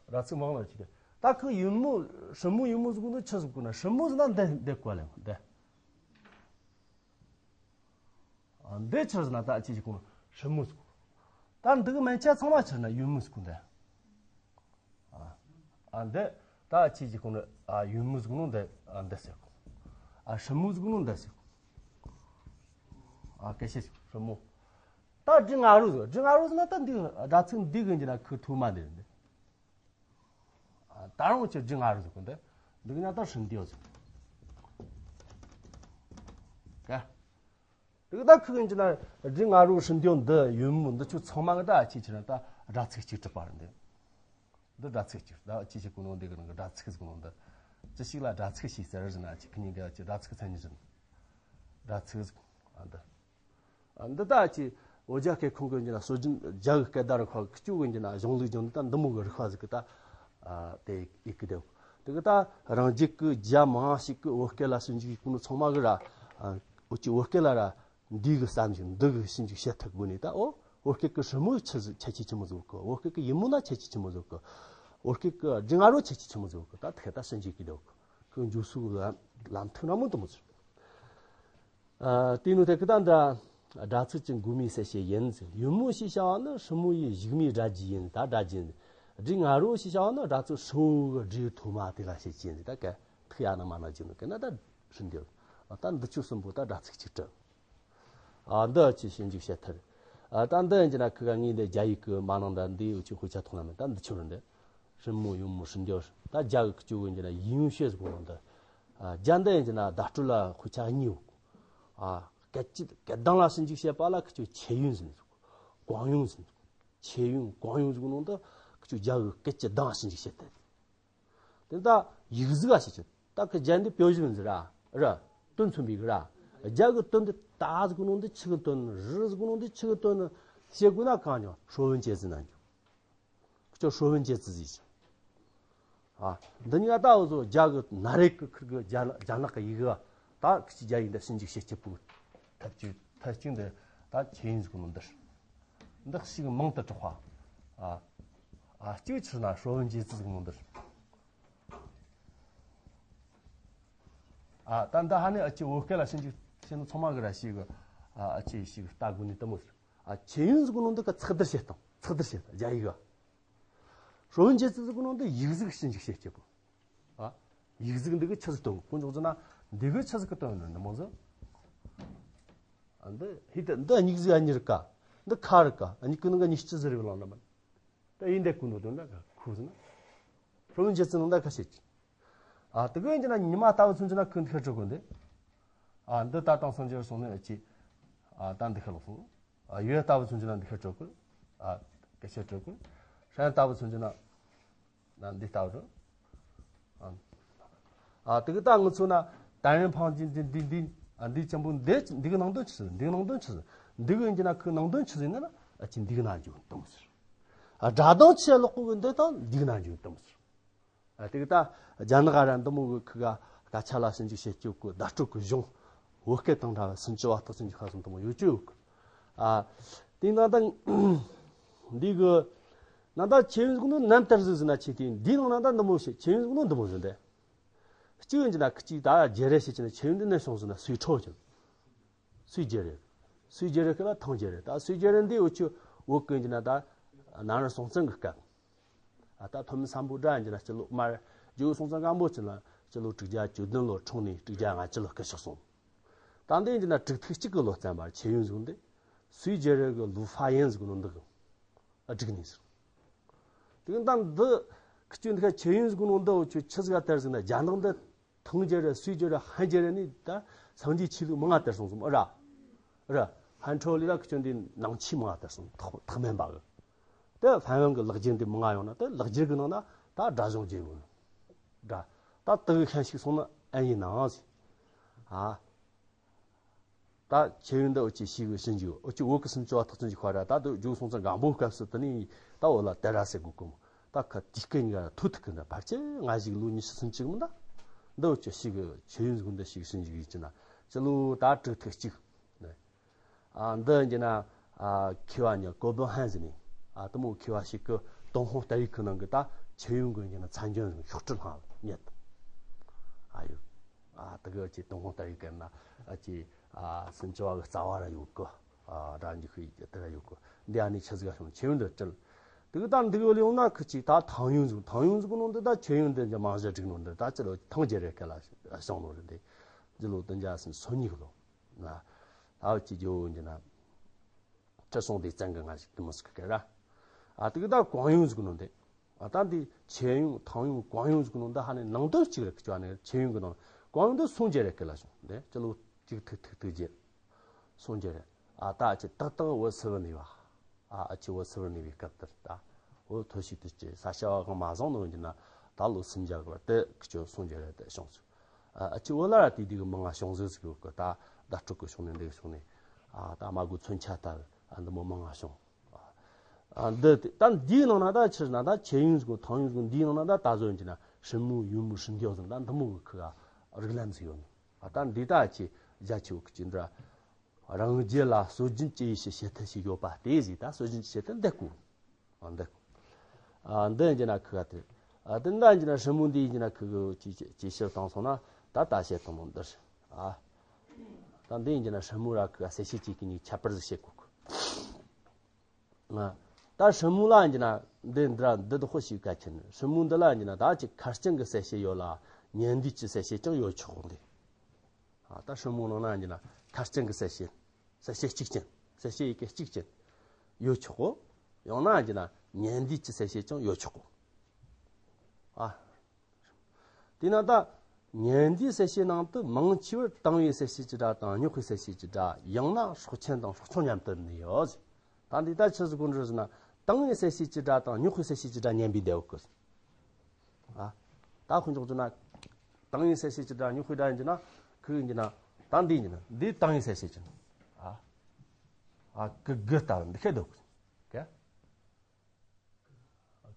སྒྲ་ཚིག་མང་ལ་ཅིག་གི། ད་ཁོ་ཡོལ་མོ་སྲིན་མོ་ཡོལ་མོ་ཟེར་གོ་ནོ་ཆི་ཟེར་གོ་ན། སྲིན་མོ་ཟེར་ན་འདི་འདི་གོ་ལེ་འདི། ཨ་འདི་ཕྱིར་ཟེར་ན་ད་ཅི་ཞིག་གོ་ན་སྲིན་མོ་ཟེར་གོ། ད་འདི་གི་མན་ཆད་ཚང་མ་ཕྱིར་ན་ཡོལ་མོ་ཟེར་གོ་འདི། ཨ་ཨ་འདི་ད་ཅི་ཞིག་གོ་ན་ཨ་ཡོལ་མོ་ཟེར་གོ་ནོ་འདི་ཨ་འདི་ཟེར་གོ། ཨ་སྲིན་མོ་ཟེར་གོ་ནོ་འདི་ཟེར་གོ། ཨ་སྐད་བཤད་སྲིན་མོ། ད་སྒྲིག་ང་རོ་ཟེར། སྒྲིག་ང་རོ་ཟེར་ན་ད་འདི་སྒྲ་ཚིག་འདི་གི་འདི་ན་ཁོ་ཐུག་མ་འདི་རེད་འདི། ཨ་ད་རུང་ཅི་སྒྲིག་ང་རོ་ཟེར་གོ་འདི། འདི་གི་ན་ད་སྲིན་འདི་ཡོད་ཟེར། ཀ། དེ་གི་ད་ཁུ་གི་ཅི་ན་རི་ང་རོ་ཧྲི་འདོན་འདི་ཡོན་མོ་འདི་ཆུ་ཚང་མ་གི་ད་ཅི་ཆི་ན་ད་སྒྲ་ཚིག་གཅིག་གྲུབ་པ་རེད་འདི། འདི་སྒྲ་ཚིག་གཅིག་ད་ཅི་ཞིག་གོ་ནོ་འདི་གི་ནང་གི་སྒྲ་ཚིག་གི་ནང་འདི་ཅི་ཞིག་ལ་སྒྲ་ཚིག་ཞིག་ཟེར་ཟིན་ན་ཅི་ཁི་ཉིན་གི་ཅི་སྒྲ་ཚིག་མཚན་ཉིད་ཟིན། སྒྲ་ཚིག་ཟིན་ཨ་འདི། འདི་ལྟ་ཅི་འོ་ཇ་ཁའི་ཁོང་གི་ཡིན་ན་སྲོལ་རྒྱུན་རྒྱ་གི་སྐད་བརྡ་རུ་ཁག་གི་སྐྱོ་གི་ཡིན་ན་གཞུང་ལུགས་ཀྱང་འདི་ལྟ་འདི་མོ་གི་རིག་པ་ཟིག་གི་ད་དེ་ཡི་གི་དེ་དེ་གི་ད་རང་རྒྱུད་གི་རྒྱ་མང་ཞིག་གི་བོད་སྐད་ལ་ཞིབ་འཇུག་གི་ནོ་ཚང་མ་གི་ར་འོ་ཅི་བོད་སྐད་ལ་ར་འདི་གི་བསམ་ཞིག་འདི་གི་ཞིབ་འཇུག་བྱེད་ཐུབ་དགོས་ནི་ད་འོ་བོད་སྐད་གི་ཧྲི་མོ་ཆི་ཟིག་ཁྱད་ཆོས་ཆི་མོ་ཟིག་གི་བོད་སྐད་གི་ཡིན་མོ་ན་ཁྱད་ཆོས་ཆི་མོ་ཟིག་གི་བོད་སྐད་གི་རྒྱུ་ང་རོ་ཁྱད་ཆོས་ཆི་མོ་ཟིག་གི་ད་དེ་ད་ཞིབ་འཇུག་གི་དེ་གི་འཇུག་སུ་ལམ་ཐུག་ན་མོ་དུ་མོ་ཟིག་ཨ། དེ་ནི་དེ་ཀི་ད་འདྲ། སྒྲ་ཚིག་གི་མགོ་མའི་གསལ་བྱེད་ཡིན། ཡོན་མོ་ཞེས་བྱ་བ་ནི་ཧྲི་མོ་ཡི་གཞུག་མའི་སྒྲ་རྒྱུད་ཡིན། ད་སྒྲ་རྒྱུད་ཡིན། སྒྲའི་ང་རོ་ཞེས་བྱ་བ་ནི་སྒྲ་ཚིག་ཧྲི་བོ་གི་སྒྲའི་ཐོག་མ་དེ་ལ་བྱེད་ཀྱི་ཡིན། ད་ག་ཐིག་ཡ་ན་མ་ན་རྒྱུ་ནི་ག་ན་ད་ཧྲི་འདི། ད་འདི་ཆོ་གསུམ་པོ་ད་སྒྲ་ཚིག་གཅིག་གྲུབ། ཨ། འདི་ཅི་ཞིབ་འཇུག་བྱེད་ཐུབ། ཨ། ད་འདི་ཡིན་གྱི་ན་ཁི་ག་ངའི་འདི་རྒྱ་ཡིག་གི་མ་ནང་ད་འདི་ཡོད་ཀྱི་དཔེ་ཆ་ཐོག་ན་མེད། ད་འདི་ཆོ་རེད་འདི། ཧྲི་མོ་ཡོན་མོ་ཧྲི་འདི། ད་རྒྱ་གི་སྐྱོ་གི་ཡིན་གྱི་ན་ཡིན་ཡོན་ཤེས་གོ་ནོ་འདི། ཨ། རྒྱ་འདི་ཡིན་གྱི་ན་བརྡ་སྤྲོད་ལ་དཔེ་ཆ་གཉིས་ཡོད། ཨ། སྐད་ཅིག་སྐད་གདངས་ལ་ཞིབ་འཇུག་བྱེད་པ་ལ་ཁི་ཆོ་ཆེ་ཡོན་ཟེར་ནས་གོང་ཡོན་ཟེར་ནས་ཆེ་ཡོན་གོང་ཡོན་ཟེར་གོ་ནོ་འདི་ཁི་ཆོ་རྒྱ་གི་སྐད་ཀྱི་གདངས་ཞིབ་འཇུག་བྱེད་དེ། དེ་ད་ཡིག་གཟུགས་ལ་ཞིབ་འཇུག་ད་ཁི་རྒྱ་འདི་བེའུ་ཞིབ་ཟེར་ར་ར་དོན་མཚོན་པའི་གི་ར་རྒྱ་གི་དོན་འདི་ད་ཟེར་གོ་ནོ་འདི་ཆི་གི་དོན་རི་ཟེར་གོ་ནོ་འདི་ཆི་གི་དོན་ཞེས་གོ་ན་གང་ཉོ་ཧྲོ་བོན་ཅེ་ཟེར་ན་འཇུ། ཁྱོད་ཧྲོ་བོན་ཅེ་ཙི་ཟིག་ཨ། འདི་གཉིས་ཀ་ལྟ་བུ་ཚོ་རྒྱ་གི་ན་རེ་གི་ཁིར་གི་རྒྱ་རྒྱ་ནག་གི་ཡི་གེ་ད་ཁི་ཆི་རྒྱ་ཡིག་འདི་ཞིབ་འཇུག་བྱེད་ཀྱི་པུ་ཐབས་ཅིག་ཐབས་ཅིག་འདི་ད་ཆེ་ཡིན་ཟིག་ནོ་འདིར་འདི་ཞིག་མང་དུ་གྲགས་པ། ཨ། ཨ། གཅིག་ཆི་ན་ཧྲོ་བོན་ཅེ་ཙི་ཟིག་ནོ་འདིར། ཨ། ད་འདི་ཧ་ནི་ཨ་ཅི་བོད་སྐད་ལ་ཞིབ་འཇུག་བྱེད་ནོ་ཚང་མ་གི་ར་ཞིག་གི་ཨ་ཅི་ཞིག་ལྟ་དགོས་ནི་དེ་མོ་ཟིག་ཨ། ཆེ་ཡིན་ཟིག་ནོ་འདི་གི་ཚགས་བསྡུར་བྱེད་སྟངས་ཚགས་བསྡུར་བྱེད་སྟངས་རྒྱ་ཡིག་ག་ཧྲོ་བོན་ཅེ་ཙི་ཟེར་གོ་ནོ་འདི་ཡིག་གཟུགས་ཞིབ་འཇུག་བྱེད་ཀྱི་པོ། ཨ། ཡིག་གཟུགས་འདི་གི་ཆི་ཟིག་སྟོན་དགོས་ཟེར་ན་འདི་གི་ཆི་ཟིག་གི་སྟོན་ནི་འདི་མོ་ཟིག་ཨ། འདི་ཧི་ད་འདི་གཉིས་གཟུགས་ཨ་གཉིས་རིག་ག་འདི་ཁ་རིག་ག་ཨ་གཉིས་ཀི་ནང་ག་གཉིས་ཅི་ཟིག་རིག་ལང་ན་མ། ད་ཡིན་འདི་གོ་ནོ་དོན་ད་ཁུ་ཟིག་ན། ཧྲོ་བོན་ཅེ་ཙི་ནང་ད་ཁ་ཤས་ཀྱི། ཨ། དེ་གི་ཡིན་གྱི་ན་ཉི་མ་ལྟ་བུ་མཚོན་གྱི་ན་ཁུ་འདི་ཁ་དྲུག་གོ་འདི། ཨ། འདི་ད་དང་སངས་རྒྱས་སོང་ནི་ཨ་ཅི། ཨ། ད་འདི་ཁ་ལོག་སོང་། ཨ། ཡོད་ལྟ་བུ་མཚོན་གྱི་ན་འདི་ཁ་དྲུག་གོ་ཨ། སྐད་ཆ་དྲུག་གོ་ཧྲན་ལྟ་བུ་མཚོན་གྱི་ན། ན་འདི་ལྟ་བུ་རུ། ཨ། ཨ། དེ་གི་ད་ངུ་ཚོ་ན་ད་ཡན་ཕང་ཅིན་ཅིན་འདི་འདི། ཨ། འདི་ཅན་པོ་འདི་འདི་གི་ནང་དོན་ཆི་ཟིག་འདི་གི་ནང་དོན་ཆི་ཟིག་འདི་གི་ཡིན་གྱི་ན་ཁུ་ནང་དོན་ཆི་ཟིག་ན་ན་ཨ་ཅི་འདི་གི་ན་འཇུག་དུམ་ཟེར། ཨ། སྒྲ་གདངས་ཆེ་ལོག་གོ་གི་འདི་དང་འདི་གི་ན་འཇུག་དུམ་ཟེར། ཨ། དེ་གི་ད་རྒྱ་ནག་ར་འདི་མོ་གི་ཁི་ག་སྐད་ཆ་ལ་ཞིབ་འཇུག་བྱེད་སྐྱོ་གི་བརྡ་སྤྲོད་གི་གཞུང་བོད་སྐད་དང་འདྲ་བ་སུམ་ཅུ་བ་སྟག་སུམ་ཅུ་ཁ་སུམ་དུ་མོ་ཡོད་ཅོ་གི་ཨ། དེ་ན་ད་འདི་གི་ན་ད་ཆེ་ཡོན་ཟིག་ནོ་ནམ་ལྟར་ཟིག་ཟིན་ན་ཆེ་དེ་འདི་ནང་ན་ད་འདི་མོ་ཞིག་ཆེ་ཡོན་ཟིག་ནོ་འདི་མོ་ཟིན་ཏེ། གཅིག་ཡིན་གྱི་ན་ཁི་གཅིག་ད་རྒྱལ་རེ་བྱེད་ཀྱི་ན་ཆེ་ཡོན་འདི་ནས་སོང་ཟིན་ན་སུའི་ཁྲོ་ཀྱང་། སུའི་རྒྱལ་རེ། སུའི་རྒྱལ་རེ་ཁི་ལ་ཐང་རྒྱལ་རེ། ད་སུའི་རྒྱལ་རེ་འདི་འུ་ཆུ་བོད་ཀུན་གྱི་ན་ད་ན་ར་སོང་ཙང་གི་སྐབས། ཨ། ད་ཐོན་མི་སམ་བྷོ་ཊ་ཡིན་གྱི་ན་སྤྱི་ལོ་མར་རྒྱུ་སོང་ཙང་སྐམ་པོ་ཅི་ལ་སྤྱི་ལོ་དྲུག་བརྒྱ་བཅུ་བདུན་ལོ་འཁྲུངས་ནས་དྲུག་བརྒྱ་ལྔ་བཅུ་ལོ་སྐུ་གཤེགས་སོང་། ད་འདི་ཡིན་གྱི་ན་དྲུག་ཐིག་གཅིག་གི་ལོ་ཙམ་པར་ཆེ་ཡོན་ཟིག་འདི་སུའི་རྒྱལ་རེ་གི་ལུ་ཧྥ་ཡན་ཟིག་ནོ་འདི་གི་ཨ་བསྒྲིགས་ནས་ཟིག་དེ་གི་ད་འདི་ཁི་ཆོ་འདི་ཁ་ཆེ་ཡོན་ཟིག་ནོ་འདི་འུ་ཆུ་ཆི་ཟིག་ག་དར་ཟིག་ན་རྒྱ་ནག་འདི་ཐང་རྒྱལ་རེ་སུའི་རྒྱལ་རེ་ཧན་རྒྱལ་རེ་ནི་ད་སངས་རྒྱས་ཆོས་ལུགས་མང་ང་དར་སོང་ཟིག་ཨ་ར། ར། ཧན་ཁྲོ་ལི་ད་ཁི་ཆོ་འདི་ནང་ཆོས་མང་ང་དར་སོང་ཐོག་ཐག་མེད་པ་གི་དེ་ཧྥན་ཡོན་གི་ལག་འཁྱེར་འདི་མང་ང་ཡོང་ན་དེ་ལག་འཁྱེར་གི་ནང་ན་ད་སྒྲ་གཞུང་རྒྱས་ཡོད། སྒྲ། ད་དེ་གི་ཤན་ཞིག་སོང་ན་ཨེ་ཡིན་ནའང་ཟིག་ཨ། ད་ཆེ་ཡོན་འདི་འུ་ཆུ་ཤི་གི་ཤིན་རྒྱུ་འུ་ཆུ་བོད་གི་སུམ་ཅུ་བ་ཐག་ཚུན་གྱི་ཁ་ར་ད་དུ་རྒྱུ་སོང་ཙང་སྒམ་པོ་སྐབས་སུ་དེ་ནི་ད་འོ་ལ་དེ་ར་ཟེར་དགོས་གི་མོ། ད་ཁ་དུས་སྐད་གཉིས་ཀ་ཐུག་ཐུག་གི་འདྲ་ཕལ་ཆེར་ང་ཞིག་ལོ་ཉི་ཤུ་སུམ་ཅུ་གི་མོ་ད། འདི་འུ་ཆུ་ཤི་གི་ཆེ་ཡོན་ཟིག་འདི་ཤི་གི་ཤིན་རྒྱུ་ཡིན་ཅི་ན་ཅི་ལོ་ད་དྲུག་ཐུག་གཅིག་ཨ། འདི་ཡིན་གྱི་ན། ཨ། མཁས་པ་ཉི་གོ་བོ་ཧན་ཟེར་ནི། ཨ། དེ་མོ་མཁས་པ་ཞིག་གི་ཏུན་ཧོང་རྟ་ཡིག་གི་ནང་གི་ད་ཆེ་ཡོན་གི་ཡིན་གྱི་ན་མཚན་བརྗོད་ཤོག་དྲིལ་ལྷང་ཉེད། ཨ་ཡོད། ཨ། དེ་གི་ཅི་ཏུན་ཧོང་རྟ་ཡིག་གི་ན་ཨ་ཅི་ཨ་སུམ་ཅུ་བ་གི་རྩ་བ་ར་ཡོད་གི་ཨ། ར་འཇུག་ཤི་དེ་ར་ཡོད་གི་འདི་ཨ་ནི་ཆི་ཟིག་ག་ཤོང་ཆེ་ཡོན་འདི་བྲིས། དེ་གི་ད་འདི་གི་ལ་ཡོང་ན་ཁི་ཅིག་ད་ཐང་ཡོན་ཟིག་ཐང་ཡོན་ཟིག་གི་ནང་འདི་ད་ཆེ་ཡོན་འདི་མང་ཟེར་བསྒྲིགས་ནོ་འདི་ད་ཅི་ལོ་ཐང་རྒྱལ་རེ་སྐད་ལ་ཤོང་ནོ་རེད་འདི། འདི་ལོ་བདུན་བརྒྱ་སོ་གཉིས་གི་ལོ། ལ། ལ་བ་ཅི་ཇོ་འོ་འདི་ན། ཁྲི་སྲོང་ལྡེ་བཙན་གི་ང་ཞིག་དེ་མོ་ཟིག་གི་ར། ཨ། དེ་གི་ད་གོང་ཡོན་ཟིག་ནོ་འདི། ཨ། ད་འདི་ཆེ་ཡོན་ཐང་ཡོན་གོང་ཡོན་ཟིག་ནོ་འདི་ཧ་ནི་ནང་དོན་གཅིག་རེད་ཀི་ཅོ་ནི་ཆེ་ཡོན་གི་ནང་གོང་ཡོན་འདི་སུང་རྒྱལ་རེད་ཀི་ལ་ཤོང་འདི་ཅི་ལོ་གཅིག་ཐིག་ཐིག་ཐིག་རྒྱལ། གསུང་རྒྱུ་རེད། ཨ་ད་ཨ་ཅེ་ཏག་ཏག་བོད་སིལ་བུར་གནས་པ། ཨ་ཨ་ཅེ་བོད་སིལ་བུར་གནས་པའི་སྐབས་དེར་ད་བོད་མཐོ་ཤོས་དུ་སྐྱེས་ས་ཆ་བ་གང་མ་བཟང་ནོ་ཡིན་ན་ད་ལོ་སུམ་བརྒྱ་བར་དུ་ཁྱོད་གསུང་རྒྱུ་རེད་དེ་བྱུང་སོང་། ཨ་ཨ་ཅེ་བོད་ལ་ར་དེ་དུས་གི་མང་ང་བྱུང་ཟིག་ཟིག་ཡོད་གི། ད་ཟླ་དྲུག་གི་བྱུང་ནས་འདི་གི་བྱུང་ནས་ཨ་ད་མ་གོ་མཚོན་ཆ་ལྟར་ཨ་འདི་མོ་མང་ང་བྱུང་། ཨ་འདི་དེ་ད་འདིའི་ནང་ན་ད་ཕྱིར་ན་ད་ཆེ་ཡུན་ཟིག་གོ་ཐང་ཡུན་ཟིག་གོ་འདིའི་ནང་ན་ད་ད་གཟོད་ཀྱི་ན་ཧྲི་མུ་ཡུ་མུ་ཧྲི་འགྱོ་ཟིག་ད་འདི་མོ་གི་ཁུ་ག་རིགས་ལམ་ཟིག་ཡོད་ནི། ཨ་ད་འདི་ད་ཅི་རྒྱ་ཆེ་བོ་གི་ཅི་འདྲ་རང་རྒྱལ་ལ་སྲོལ་རྒྱུན་གྱི་ཡེ་ཤེས་བྱེད་ཐབས་ཤིག་ཡོད་པ་དེ་ཟིག་ད་སྲོལ་རྒྱུན་གྱི་བྱེད་ཐབས་འདི་ཀོ། ཨ་འདི་ཀོ། ཨ་འདི་ཡིན་གྱི་ན་ཁུ་ག་དེ། ཨ་དེ་འདྲ་ཡིན་གྱི་ན་ཧྲི་མུ་འདི་ཡིན་གྱི་ན་ཁུ་གི་ཅི་ཅི་ཅི་ཕྱིར་བཏང་སོང་ན་ད་ད་བྱེད་ཐུབ་མོ་འདིར། ཨ་ད་འདི་ཡིན་གྱི་ན་ཧྲི་མུ་ར་ཁུ་ག་གསལ་བཤད་ཅིག་གི་ཉིག་ཁྱད་པར་ཟིག་བྱེད་གོ་ཁུ། ང་། ད་ཧྲི་མོ་ལ་ཡིན་གྱི་ན་འདི་འདྲ་འདི་དག་ཤིག་གལ་ཆེན། ཧྲི་མོ་འདི་ལ་ཡིན་གྱི་ན་ད་ཅིག་ཁ་རྐྱང་གི་གསལ་བཤད་ཡོད་ལ་ཉན་འདུས་ཀྱི་གསལ་བཤད་ཀྱང་ཡོད་ཆོག་གོ་འདི། ཨ་ད་ཧྲི་མོ་ནང་ན་ཡིན་གྱི་ན་ཁ་རྐྱང་གི་གསལ་བཤད། གསལ་བཤད་གཅིག་ཅན། གསལ་བཤད་ཡི་གེ་གཅིག་ཅན། ཡོད་ཆོག་གོ། ཡང་ན་ཡིན་གྱི་ན་ཉན་འདུས་ཀྱི་གསལ་བཤད་ཀྱང་ཡོད་ཆོག་གོ། ཨ། དེས་ན་ད་ཉན་འདུས་གསལ་བྱེད་ནང་དུ་མང་ཆེ་བར་དང་བའི་གསལ་བྱེད་ཀྱི་སྒྲ་དང་རྙོག་པའི་གསལ་བྱེད་ཀྱི་སྒྲ། ཡང་ན་སྲོག་ཆེན་དང་སྲོག་ཆུང་མཉམ་དུ་ནི་ཡོད། ད་འདི་ལྟར་ཆི་ཟིག་གོ་འགྲོ་ཟེར་ན་དང་བའི་གསལ་བྱེད་ཀྱི་སྒྲ་དང་རྙོག་པའི་གསལ་བྱེད་ཀྱི་སྒྲ་ཉན་པའི་བདེ་བ་གི། ཨ། ད་ཁོ་འཇོག་རྒྱུ་ན་དང་བའི་གསལ་བྱེད་ཀྱི་སྒྲ་རྙོག་པའི་སྒྲ་ཡིན་གྱི་ན་ཁོ་ཡིན་གྱི་ན་ད་འདི་ཡིན་གྱི་ན་འདི་དང་བའི་གསལ་བྱེད་ཀྱི། ཨ། ཨ་གི་གི་ལྟ་བུ་འདི་ཤེས་འདུག་གི།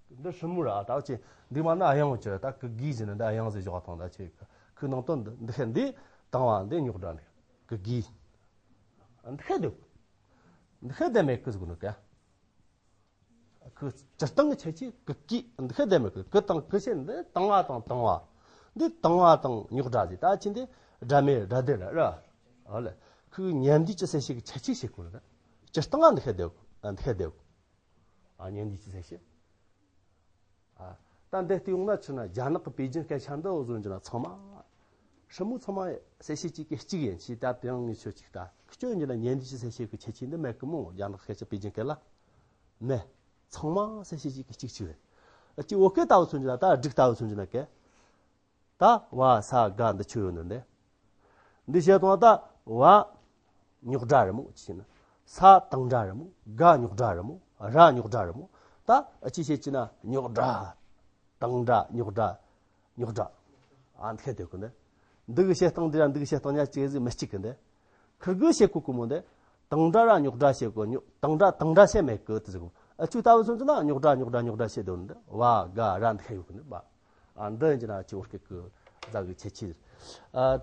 འདི་ཧྲི་མོ་ར་ད་ཅི་འདི་མ་ན་ཨ་ཡང་ཅི་ད་གི་གི་ཟེར་ན་འདི་ཨ་ཡང་ཟེར་བཞག་དང་ད་ཅི་ཁོའི་ནང་དོན་འདི་འདི་ཤེས་འདི་དང་བ་འདི་རྙོག་སྒྲ་འདི་གི་གི་འདི་ཤེས་འདུག་འདི་ཤེས་བདེ་མེད་གི་ཟེར་གོ་ནོ་ག་ཁོའི་སྤྱིར་བཏང་གི་ཁྱད་ཆོས་གི་གི་འདི་ཤེས་བདེ་མེད་གི་གི་དང་གི་ཤེས་འདི་དང་བ་དང་དང་བ་འདི་དང་བ་དང་རྙོག་སྒྲ་ཟེར་ད་ཅི་འདི་སྒྲ་མེད་སྒྲ་ལྡན་ར་ར་ཨ་ལེ་ཁོའི་ཉན་འདུས་ཀྱི་གསལ་བྱེད་ཀྱི་ཁྱད་ཆོས་ཤེས་དགོས་ལ་སྤྱིར་བཏང་ང་འདི་ཤེས་བདེ་འདི་ཤེས་བདེ། ཨ་ཉན་འདུས་ཀྱི་གསལ་བྱེད། ཨ་ད་འདི་ལྟ་ཡོང་ན་ཆི་ན་རྒྱ་ནག་གི་པེ་ཅིན་སྐད་ཆ་འདི་འོ་བཟོ་འགྱུར་ན་ཚང་མ། ཧྲི་མོ་ཚང་མ་གསལ་བྱེད་གཅིག་གི་གཅིག་ཡིན་ཞེས་ད་དེ་རིང་ངས་ཆོས་གཅིག་ད་སྐྱོན་འགྱུར་ན་ཉན་འདུས་ཀྱི་གསལ་བྱེད་ཀྱི་ཁྱད་ཆོས་འདི་མེད་གི་མོ་རྒྱ་ནག་སྐད་ཆ་པེ་ཅིན་སྐད་ལ། མེད། ཚང་མ་གསལ་བྱེད་གཅིག་གི་གཅིག་གཅིག་རེད། ཨ་ཅི་འོ་སྐད་ལྟ་བུ་མཚོན་གྱི་ན་ད་སྒྲིག་ལྟ་བུ་མཚོན་གྱི་ན་སྐད། ད་བ་ས་ག་འདི་ཆོས་ཡོད་ནི་འདི། འདི་བཤད་དང་ད་བ་རྙོག་སྒྲ་རེད་མོ་ཅི་ཞེ་ན། ས་དང་སྒྲ་རེད་མོ། ག་རྙོག་སྒྲ་རེད་མོ། ར་རྙོག་སྒྲ་རེད་མོ། ད་ཨ་ཅི་བཤད་ཅི་ན་རྙོག་སྒྲ། དང་སྒྲ་རྙོག་སྒྲ། རྙོག་སྒྲ། ཨ་འདི་ཤེས་བདེ་གི་འདི། འདི་གི་བཤད་སྟངས་འདི་ར་འདི་གི་བཤད་སྟངས་ཉག་ཅིག་ཟིག་མི་གཅིག་གི་འདི། ཁིར་གི་བཤད་གོ་གི་མོ་འདི། དང་སྒྲ་ར་རྙོག་སྒྲ་བཤད་གོ་རྙོག་དང་སྒྲ་དང་སྒྲ་བཤད་མེད་གི་དེ་ཟིག་གོ། ཨ་ཅུ་ལྟ་བུ་མཚོན་གྱི་ན་རྙོག་སྒྲ་རྙོག་སྒྲ་རྙོག་སྒྲ་བཤད་དོན་འདི་བ་ག་ར་འདི་ཤེས་ཡོད་གི་འདི་བ། ཨ་འདི་ཡིན་གྱི་ན་ཅི་བོར་སྐད་གི་ཟ་གི་ཁྱད་ཆོས། ཨ་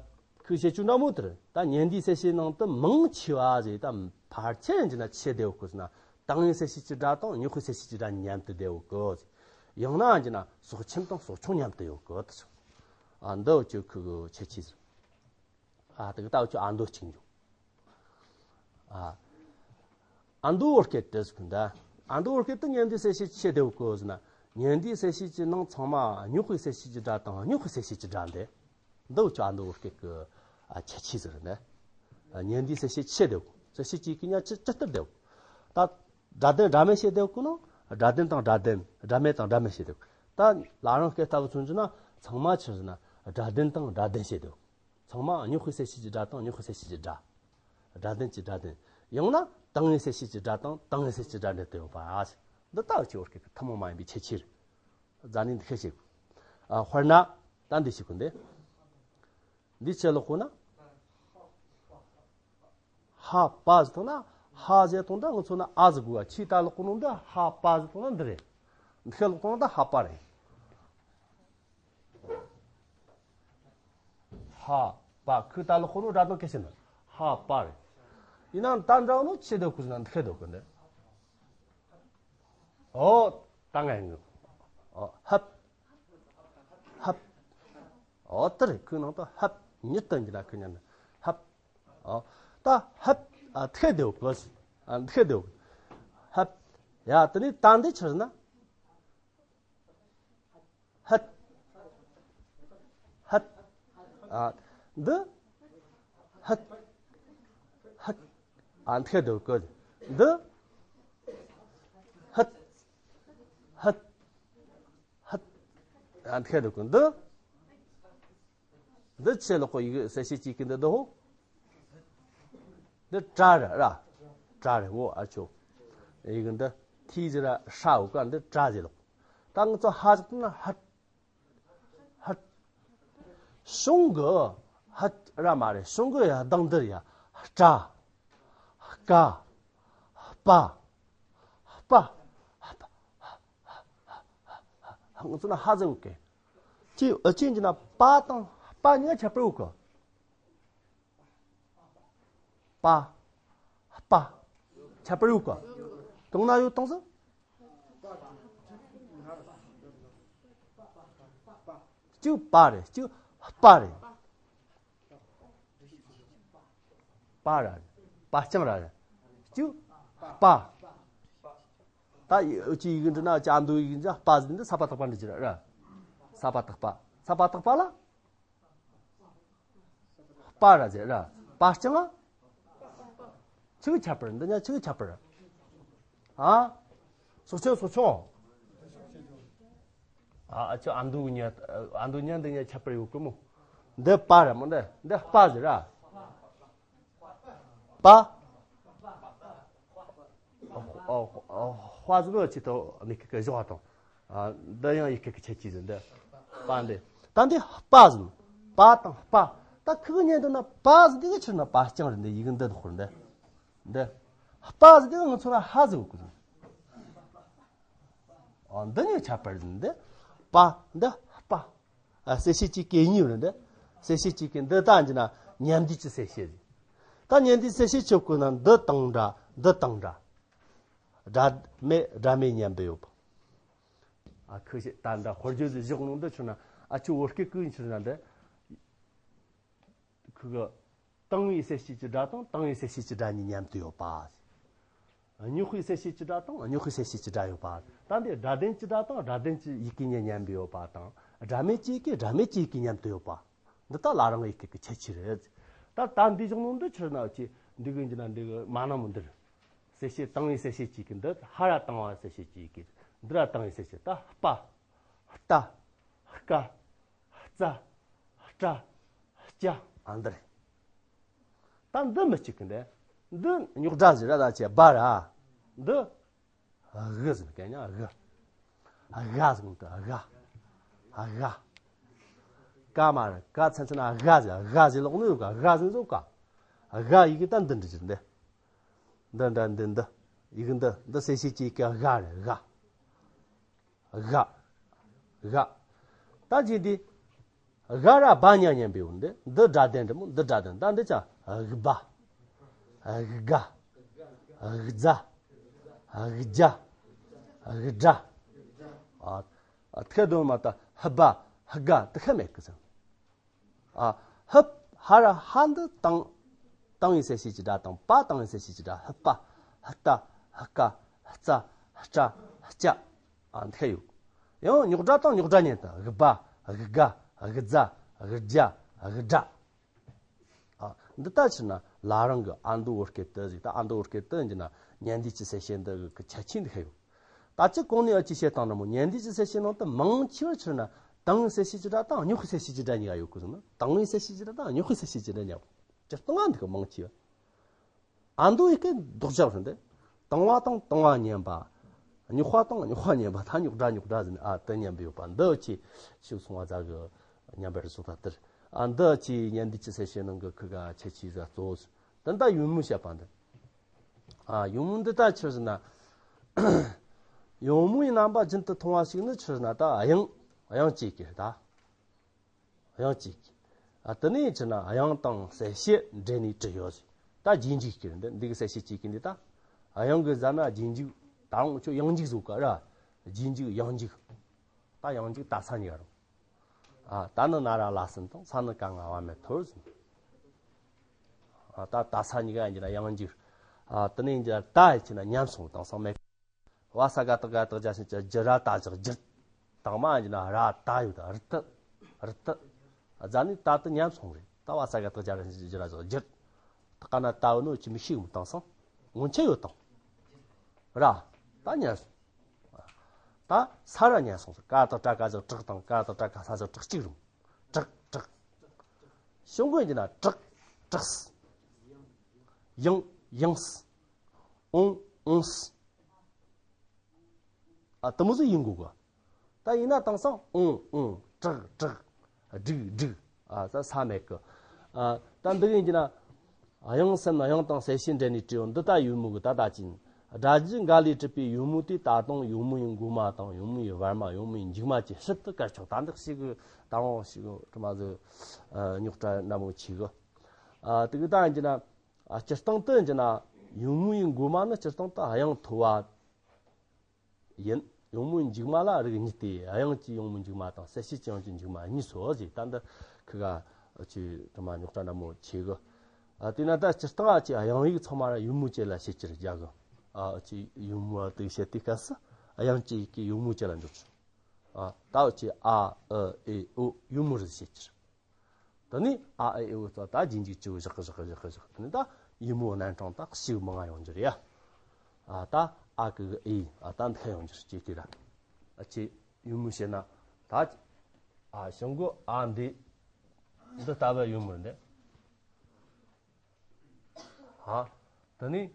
ཁོའི་བཤད་ཚུལ་འདྲ་མོ་དེར་ད་ཉན་འདུས་གསལ་བྱེད་ནང་དུ་མང་ཆེ་བ་ཟེར་ད་ཕལ་ཆེར་ཡིན་གྱི་ན་ཆི་བདེ་བོ་གི་ཟེར་ན་དང་བའི་གསལ་བྱེད་ཀྱི་སྒྲ་དང་རྙོག་པའི་གསལ་བྱེད་ཀྱི་སྒྲ་མཉམ་དུ་བདེ་བོ་གི། ཡང་ན་ཡིན་གྱི་ན་སྲོག་ཆེན་དང་སྲོག་ཆུང་མཉམ་དུ་ཡོད་གི་དེ་ཚོ། ཨ་འདི་བོ་ཅིག་ཁོའི་གི་ཁྱད་ཆོས་ཟེར། ཨ་དེ་གི་ལྟ་བུ་ཅིག་ཨ་མདོ་གཅིག་འཇུག་ཨ་ཨ་མདོ་བོར་སྐད་དེ་ཟེར་གི་འདི། ཨ་མདོ་བོར་སྐད་དེ་ཉན་འདུས་གསལ་བྱེད་ཆི་བདེ་བོ་གི་ཟེར་ན། ཉན་འདུས་གསལ་བྱེད་ཀྱི་ནང་ཚང་མ་རྙོག་པའི་གསལ་བྱེད་ཀྱི་སྒྲ་དང་རྙོག་པའི་གསལ་བྱེད་ཀྱི་སྒྲ་འདི། འདི་བོ་ཅིག་ཨ་མདོ་བོར་སྐད་གི་ཨ་ཁྱད་ཆོས་ཟེར་ནས། ཨ་ཉན་འདུས་གསལ་བྱེད་ཆི་བདེ་བོ་གསལ་བྱེད་ཀྱི་གི་ཉག་ཅི་ཅི་ལྟར་བདེ་བོ། ད་སྒྲ་ལྡན་སྒྲ་མེད་བཤད་བདེ་བོ་གི་ནང་སྒྲ་ལྡན་དང་སྒྲ་ལྡན་སྒྲ་མེད་དང་སྒྲ་མེད་བཤད་བདེ་བོ། ད་ལ་རང་སྐད་ལྟ་བུ་མཚོན་གྱི་ན་ཚང་མ་ཆི་ཟེར་ན་སྒྲ་ལྡན་དང་སྒྲ་ལྡན་བཤད་བདེ་བོ། ཚང་མ་རྙོག་པའི་གསལ་བྱེད་ཀྱི་སྒྲ་དང་རྙོག་པའི་གསལ་བྱེད་ཀྱི་སྒྲ། སྒྲ་ལྡན་གྱི་སྒྲ་ལྡན། ཡང་ན་དང་བའི་གསལ་བྱེད་ཀྱི་སྒྲ་དང་དང་བའི་གསལ་བྱེད་ཀྱི་སྒྲ་འདྲེས་ཏེ་ཡོད་པ། འདི་ལྟ་བུ་ཅིག་བོར་སྐད་གི་ཐུན་མོང་མ་ཡིན་པའི་ཁྱད་ཆོས་རེད། རྫ་ནི་འདི་ཤེས་ཤིག་ཨ་དཔེར་ན་ད་འདི་ཞིག་གི་འདི། འདི་ཆི་ལོག་གོ་ན། ཧ་པ་ཟེར་དང་ན་ཧ་ཟེར་དང་ད་ང་ཚོ་ན་ཨ་ཟེར་དགོས་པ་ཆི་ད་ལོག་གོ་ནོ་འདི་ཧ་པ་ཟེར་དང་ན་འདི་རེད། འདི་ཤེས་ལོག་དང་ད་ཧ་པ་རེད། ཧ་པ་ཁོའི་ད་ལོག་གོ་ནོ་སྒྲ་དོན་སྐད་ཆ་ནི་ཧ་པ་རེད། ཡིན་ནའང་ད་འདྲ་བོ་ནོ་ཆི་འདོད་གོ་ཟེར་ན་འདི་ཤེས་འདོད་གོ་འདི། ཨོ་ད་ང་ཡིན་ནོ། ཨོ་ཧབ། ཧབ། ཨོ་དེ་རེད། ཁོའི་ནང་དུ་ཧབ་ཉིད་དུ་འགྱུར་ན་ཁོ་ཉན་ནི་ཧབ། ཨོ་ད་ཧབ་ཨ་འདི་ཤེས་འདོད་གོ་ཟེར། ཨ་འདི་ཤེས་འདོད་གོ། ཧབ། ཡ་དེ་ནི་ད་འདི་ཆི་ཟེར་ན། ཧད། ཧད། ཨ། འདི། ཧད། ཧད། ཨ་འདི་ཤེས་འདོད་གི། འདི། ཧད། ཧད། ཧད། ཨ་འདི་ཤེས་འདོད་གི། འདི། འདི་ཆི་ལོག་གོ་ཡི་གེ་གསལ་བྱེད་ཅིག་གི་འདི་འདི་ཧོ། འདི་ཏྲ་རེད་ར། ཏྲ་རེད་འོ་ཨ་ཆོ། ཨེ་གི་འདི་ཐི་ཟེར་ར་ཧྲ་འོ་ཀ་འདི་ཏྲ་ཟེར་ལོ། ད་ང་ཚོ་ཧ་ཟེར་ན་ཧ། ཧ། གཞུང་གི་ཧ་ར་མ་རེད། གཞུང་གི་ཡ་གདངས་འདིར་ཡ་ཏྲ། ཀ། པ། པ། ང་ཚོ་ན་ཧ་ཟེར་འོ་ཀེ། ཅི་ཨ་ཅི་འདི་ན་པ་དང་པ་གཉིས་ཁྱད་པར་འོ་ཀེ། པ། པ། ཁྱད་པར་ཡོད་ག། གང་ན་ཡོད་དང་ཟེར། གཅིག་པ་རེད། གཅིག་པ་རེད། པ་ར་རེད། པ་རྐྱང་ར་རེད། གཅིག་པ། ད་ཡི་གེ་འབྲི་ན་ཅ་འདུག་ཡི་གེ་འདྲ་པ་ཟེར་འདི་ས་པ་བཏགས་པ་འབྲི་རྒྱུ་ར། ས་པ་བཏགས་པ། ས་པ་བཏགས་པ་ལ། པ་ར་ཟེར་ར། པ་རྐྱང་ང་། ཆི་གི་ཁྱད་པར། འདི་ཉ་ཆི་གི་ཁྱད་པར། ཨ། སོག་ཆུང་སོག་ཆུང་། ཨ་ཨ་ཅོ་ཨ་འདུག་ཉ་ཨ་འདུག་ཉ་འདི་ཉ་ཁྱད་པར་ཡོད་གི་མོ། འདི་པ་ར་མོ་འདི་འདི་པ་ཟེར་ར། པ། ཨོ་ཨོ་ཨོ་ཧྭ་ཟེར་ནོ་ཅི་ཐོ་མི་ཁི་ཁི་བཞག་དང་། ཨ་འདི་ཡང་ཡི་ཁི་ཁི་ཆེ་ཅི་ཟེར་འདི། པ་འདི། ད་འདི་པ་ཟེར་ནོ། པ་དང་པ། ད་ཁི་གི་ཉན་འདུག་ན་པ་ཟེར་འདི་གི་ཕྱིར་ན་པ་རྐྱང་རེད། འདི་ཡི་གེ་འདི་ནི་ཧོར་འདི། འདི། པ་ཟེར་འདི་གི་ང་ཚོ་ན་ཧ་ཟེར་གོ་གི་ཟེར། ཨ་འདི་ཉིད་ཁྱད་པར་ཟེར་འདི། པ། འདི་པ། ཨ་གསལ་བྱེད་ཀྱི་གེ་གཉིས་རེད་འདི། གསལ་བྱེད་ཀྱི་གེ་འདི་ད་འདི་ན་མཉམ་འདུས་ཀྱི་གསལ་བྱེད་རེད། ད་མཉམ་འདུས་གསལ་བྱེད་ཆོད་གོ་ན་འདི་དང་འདྲ་འདི་དང་འདྲ། སྒྲ་མེད་སྒྲ་མེད་མཉམ་པའི་ཡོད་པ། ཨ་ཁུ་ཞེས་ད་འདྲ་དཔེར་བརྗོད་ཟིག་བཞག་ནོ་འདི་ཆུ་ན་ཨ་ཆུ་བོད་སྐད་ཀུན་ཆུ་ན་འདི། ཁུ་གི། དང་བའི་གསལ་བྱེད་ཀྱི་སྒྲ་དང་དང་བའི་གསལ་བྱེད་ཀྱི་སྒྲ་གཉིས་མཉམ་དུ་ཡོད་པ། རྙོག་པའི་གསལ་བྱེད་ཀྱི་སྒྲ་དང་རྙོག་པའི་གསལ་བྱེད་ཀྱི་སྒྲ་ཡོད་པ། ད་འདི་སྒྲ་ལྡན་གྱི་སྒྲ་དང་སྒྲ་ལྡན་གྱི་ཡི་གེ་གཉིས་མཉམ་པའི་ཡོད་པ་དང་། སྒྲ་མེད་ཀྱི་ཡི་གེ་སྒྲ་མེད་ཀྱི་ཡི་གེ་མཉམ་དུ་ཡོད་པ། འདི་ད་ལ་རང་ཡི་གེ་གི་ཁྱད་ཆོས་རེད། ད་ད་འདི་བཞག་ནོ་འདི་ཆི་ན་ཅི་འདི་གི་འདི་ན་འདི་གི་མ་ན་མོ་འདིར། གསལ་བྱེད་དང་བའི་གསལ་བྱེད་ཀྱི་ཡི་གེ་འདི་ཧ་ར་དང་བ་གསལ་བྱེད་ཀྱི་ཡི་གེ། འདི་ར་དང་བའི་གསལ་བྱེད་ད་པ། རྟ། ཀ། རྩ། སྐྲ། སྐྱ། ཨ་འདི་རེད། ད་འདི་མི་གཅིག་གི་འདི། འདི་རྙོག་སྒྲ་ཟེར་ར་ད་ཅེ་བ་ར། འདི། གི་ཟེར་གན་ཡང་གི། ག་ཟེར་གི་འདི་ག་ག་ཀ་མ་ར་ཀ་ཚན་ཚན་ན་ག་ཟེར་ག་ཟེར་ལོག་ནི་ཡོད་ག་ག་ཟེར་ཟོ་ག་ག་ཡི་གེ་ད་འདི་འདྲི་ཟེར་འདི། འདི་འདྲ་འདི་འདི། ཡི་གེ་འདི་འདི་གསལ་བྱེད་ཀྱི་ག་ག་རེད་ག་ག་ག་ད་ཅི་འདི། ག་ར་བ་ཉ་མཉམ་པའི་འོ་འདི། འདི་སྒྲ་ལྡན་འདྲ་མོ་འདི་སྒྲ་ལྡན། ད་འདི་ཅང་ག་བ། ག་ག་ཛ། ག་ཇ། ག་དྲ། ཨ་ཐེ་དོན་མ་ད་ཧ་བ་ཧ་ག་དེ་ཁ་མེད་གི་ཟེར། ཨ། ཧ། ཧ་ར་ཧ་འདི་དང་། དང་བའི་གསལ་བྱེད་ཀྱི་སྒྲ་དང་པ་དང་བའི་གསལ་བྱེད་ཀྱི་སྒྲ། ཧ་པ། ཧ་ཏ། ཧ་ཀ། ཧ་ཙ། ཧ་ཀྲ། ཧ་ཅ། ཨ་འདི་ཡོད། ཡང་རྙོག་སྒྲ་དང་རྙོག་སྒྲ་ཉན་དང་། ག་བ། ག་ག་ག་ཛ། ག་ཇ། ག་དྲ། ཨ་འདི་ལྟ་ཕྱིར་ན་ལ་རང་གི་ཨ་མདོ་བོད་སྐད་དུ་ཟིག་ད་ཨ་མདོ་བོད་སྐད་དུ་འགྱུར་ན་ཉན་འདུས་ཀྱི་གསལ་བྱེད་འདི་གི་ཁྱད་ཆོས་འདི་ཤེས་ཡོང་། ད་ཅི་གོང་ནས་ཨ་ཅི་བཤད་སྟངས་འདྲ་མོ་ཉན་འདུས་ཀྱི་གསལ་བྱེད་ནང་དུ་མང་ཆེ་བ་ཕྱིར་ན་དང་བའི་གསལ་བྱེད་ཀྱི་སྒྲ་དང་རྙོག་པའི་གསལ་བྱེད་ཀྱི་སྒྲ་གཉིས་ཀ་ཡོད་གི་ཟེར་ན། དང་བའི་གསལ་བྱེད་ཀྱི་སྒྲ་དང་རྙོག་པའི་གསལ་བྱེད་ཀྱི་སྒྲ་གཉིས་ཀ་སྤྱིར་བཏང་བ་འདི་གི་མང་ཆེ་བ། ཨ་མདོ་ཡི་གེ་ལྡོག་ཆ་བ་རེད་དེ། དང་བ་དང་དང་བ་མཉམ་པ། རྙོག་པ་དང་རྙོག་པ་མཉམ་པ། ད་རྙོག་སྒྲ་རྙོག་སྒྲ་ཟེར་ནས་ཨ་དེ་མཉམ་པ་ཡོད་པ་འདི་ཅི་ཞིག་སོང་བ་ཟ་གི་མཉམ་པར་བཟོ་ད་དེར། ཨ་འདི་ཅི་ཉན་འདུས་ཀྱི་གསལ་བྱེད་ནང་གི་ཁུ་ག་ཁྱད་ཆོས་ཟ་གཙོ་བོ་ཟེར། དེ་འདྲ་ཡོད་མོ་བཤད་པ་འདི། ཨ་ཡོད་མོ་འདི་ད་ཆི་ཟེར་ན། ཡོད་མོ་ཡི་རྣམ་པ་རྒྱུན་དུ་མཐོང་བ་ཞིག་ནི་ཆི་ཟེར་ན་ད་དབྱངས་དབྱངས་གཅིག་གི་ད། དབྱངས་གཅིག་གི། ཨ་དེ་ནས་ཆི་ན་དབྱངས་དང་གསལ་བྱེད་འབྲེལ་ནས་བྲིས་ཡོད་ཟེར། ད་རྗེས་འཇུག་གི་འདི་འདི་གི་གསལ་བྱེད་གཅིག་གི་འདི་ད། དབྱངས་གི་ཟ་ན་རྗེས་འཇུག་ད་རུང་ཁྱོད་དབྱངས་འཇུག་བཟོ་ག་ར། རྗེས་འཇུག་དབྱངས་འཇུག་ད་དབྱངས་འཇུག་ད་ས་གཉིས་ཀ་རུང་། ཨ་ད་ནི་ན་ར་ལ་གསུམ་དང་ས་ནི་ཀ་ང་བ་མེད་ཐོར་ཟེར། ཨ་ད་ད་ས་གཉིས་ཀ་ཡིན་གྱི་ན་དབྱངས་འཇུག་ཨ་དེ་ནས་ཡིན་གྱི་ན་ད་ཡིན་གྱི་ན་ཉམས་སོང་དེང་སང་མེད། བ་ས་ག་བཏགས་ག་བཏགས་རྒྱ་ཞབས་ཀྱུ་རྒྱུ་ར་ད་བཞག་རྒྱུར། དང་མ་ཡིན་གྱི་ན་ར་ད་ཡོད་ད་རི་ཏི། རི་ཏི། རྫ་ནི་ད་དུ་ཉམས་སོང་རེད། ད་བ་ས་ག་བཏགས་རྒྱ་ར་ཞབས་ཀྱུ་རྒྱུ་ར་བཞག་རྒྱུར། ད་ག་ན་ད་བོ་ནོ་ཅི་མི་ཤེས་མི་དེང་སང་། སྔོན་ཆད་ཡོད་དང་། ར། ད་ཉམས་སོང་། ད་ས་ར་ཉམས་སོང་ཟེར། ཀ་དང་ཀྲ་ཀ་ཟེར་བྲག་དང་། ཀ་དང་ཀྲ་ཀ་ས་ཟེར་བྲག་གཅིག་རུང་། བྲག་བྲག་ཤོང་གོ་ཡིན་ན་བྲག་བྲག་སི། ཡང་། ཡངས། ཨོང་། ཨོངས། ཨ། དེ་མོ་ཟིག་ཡིན་དགོས་གི། ད་ཡིན་ན་དེང་སང་ཨོང་། ཨོང་། དྲག། དྲག། སྒྲིག། སྒྲིག། ཨ། ད་ས་མེད་གི། ཨ། ད་འདི་གི་ཡིན་གྱི་ན། དབྱངས་སམ་དབྱངས་དང་གསལ་བྱེད་འབྲེལ་ནས་བྲིས་ཡོད་འདི་ལྟ་ཡོད་མོ་གི། ད་ད་ཅིན་སྒྲ་བརྗོད་འགའ་ལས་གྲུབ་པའི་ཡོད་མོ་དེ་ད་དུང་ཡོད་མོ་ཡི་འགོ་མ་དང་ཡོད་མོ་ཡི་བར་མ། ཡོད་མོ་ཡི་མཇུག་མ་བཅས་ཕྱིར་དུ་བཀར་ཆོག། ད་འདི་ཞིག་གི་ད་རུང་ཞིག་གི་དྲི་མ་ཟིག་ཨ། རྙོག་དྲ་འདྲ་མོ་ཆེ་གི། ཨ། དེ་གི་ད་ཡིན་གྱི་ན། ཨ། སྤྱིར་བཏང་དུ་ཡིན་གྱི་ན། ཡོད་མོ་ཡི་འགོ་མ་ནི་སྤྱིར་བཏང་དུ་དབྱངས་མཐོ་བ་ཡིན། ཡོད་མོའི་མཇུག་མ་ལ་རིགས་གཉིས་ཏེ། དབྱངས་ཀྱི་ཡོད་མོའི་མཇུག་མ་དང་གསལ་བྱེད་ཀྱི་དབྱངས་ཀྱི་མཇུག་མ་གཉིས་སོ་ཟེར། ད་འདི་ཁི་ག་ཅི་དྲི་མ་རྙོག་དྲ་འདྲ་མོ་ཆེ་གི། ཨ། དེས་ན་ད་སྤྱིར་བཏང་ཨ་ཅི་དབྱངས་ཡིག་ཚང་མ་ར་ཡོད་མོ་བཅས་ལ་བྱེད་ཀྱི་རེད་རྒྱ་གི། ཨ་ཅི་ཡོད་མོ་ཨ་དེ་བྱེད་དུས་སྐབས་སུ་དབྱངས་ཀྱི་ཡིག་གི་ཡོད་མོ་བཅས་ལ་འཇོག་ཆོག། ཨ། ད་ཨ་ཅི་ཨ་ཨི་ཨི་ཨོ་ཡོད་མོ་རེད་བྱེད་ཀྱི་རེད། དེ་ནས་ཨ་ཨི་ཨི་ཨོ་ད་རྗེས་འཇུག་ཅི་བཞག་གི་བཞག་གི་བཞག་གི་བཞག་གི། དེ་ནས་ད་ཡོད་མོ་རྣམ་གྲངས་ད་ཞིག་མང་ང་ཡོང་རྒྱུ་རེད་ཡ། ཨ། ད་ཨ་གི་གི་ཨི། ཨ། ད་འདི་ཡོང་རྒྱུ་རེད་ཅེས་དེ་ར། ཨ་ཅི་ཡོད་མོ་བྱས་ན་ད། ཨ། བྱུང་གི། ཨ། འདི་འདི་ལྟ་བུ་ཡོད་མོ་འདི། ཨ། དེ་ནས་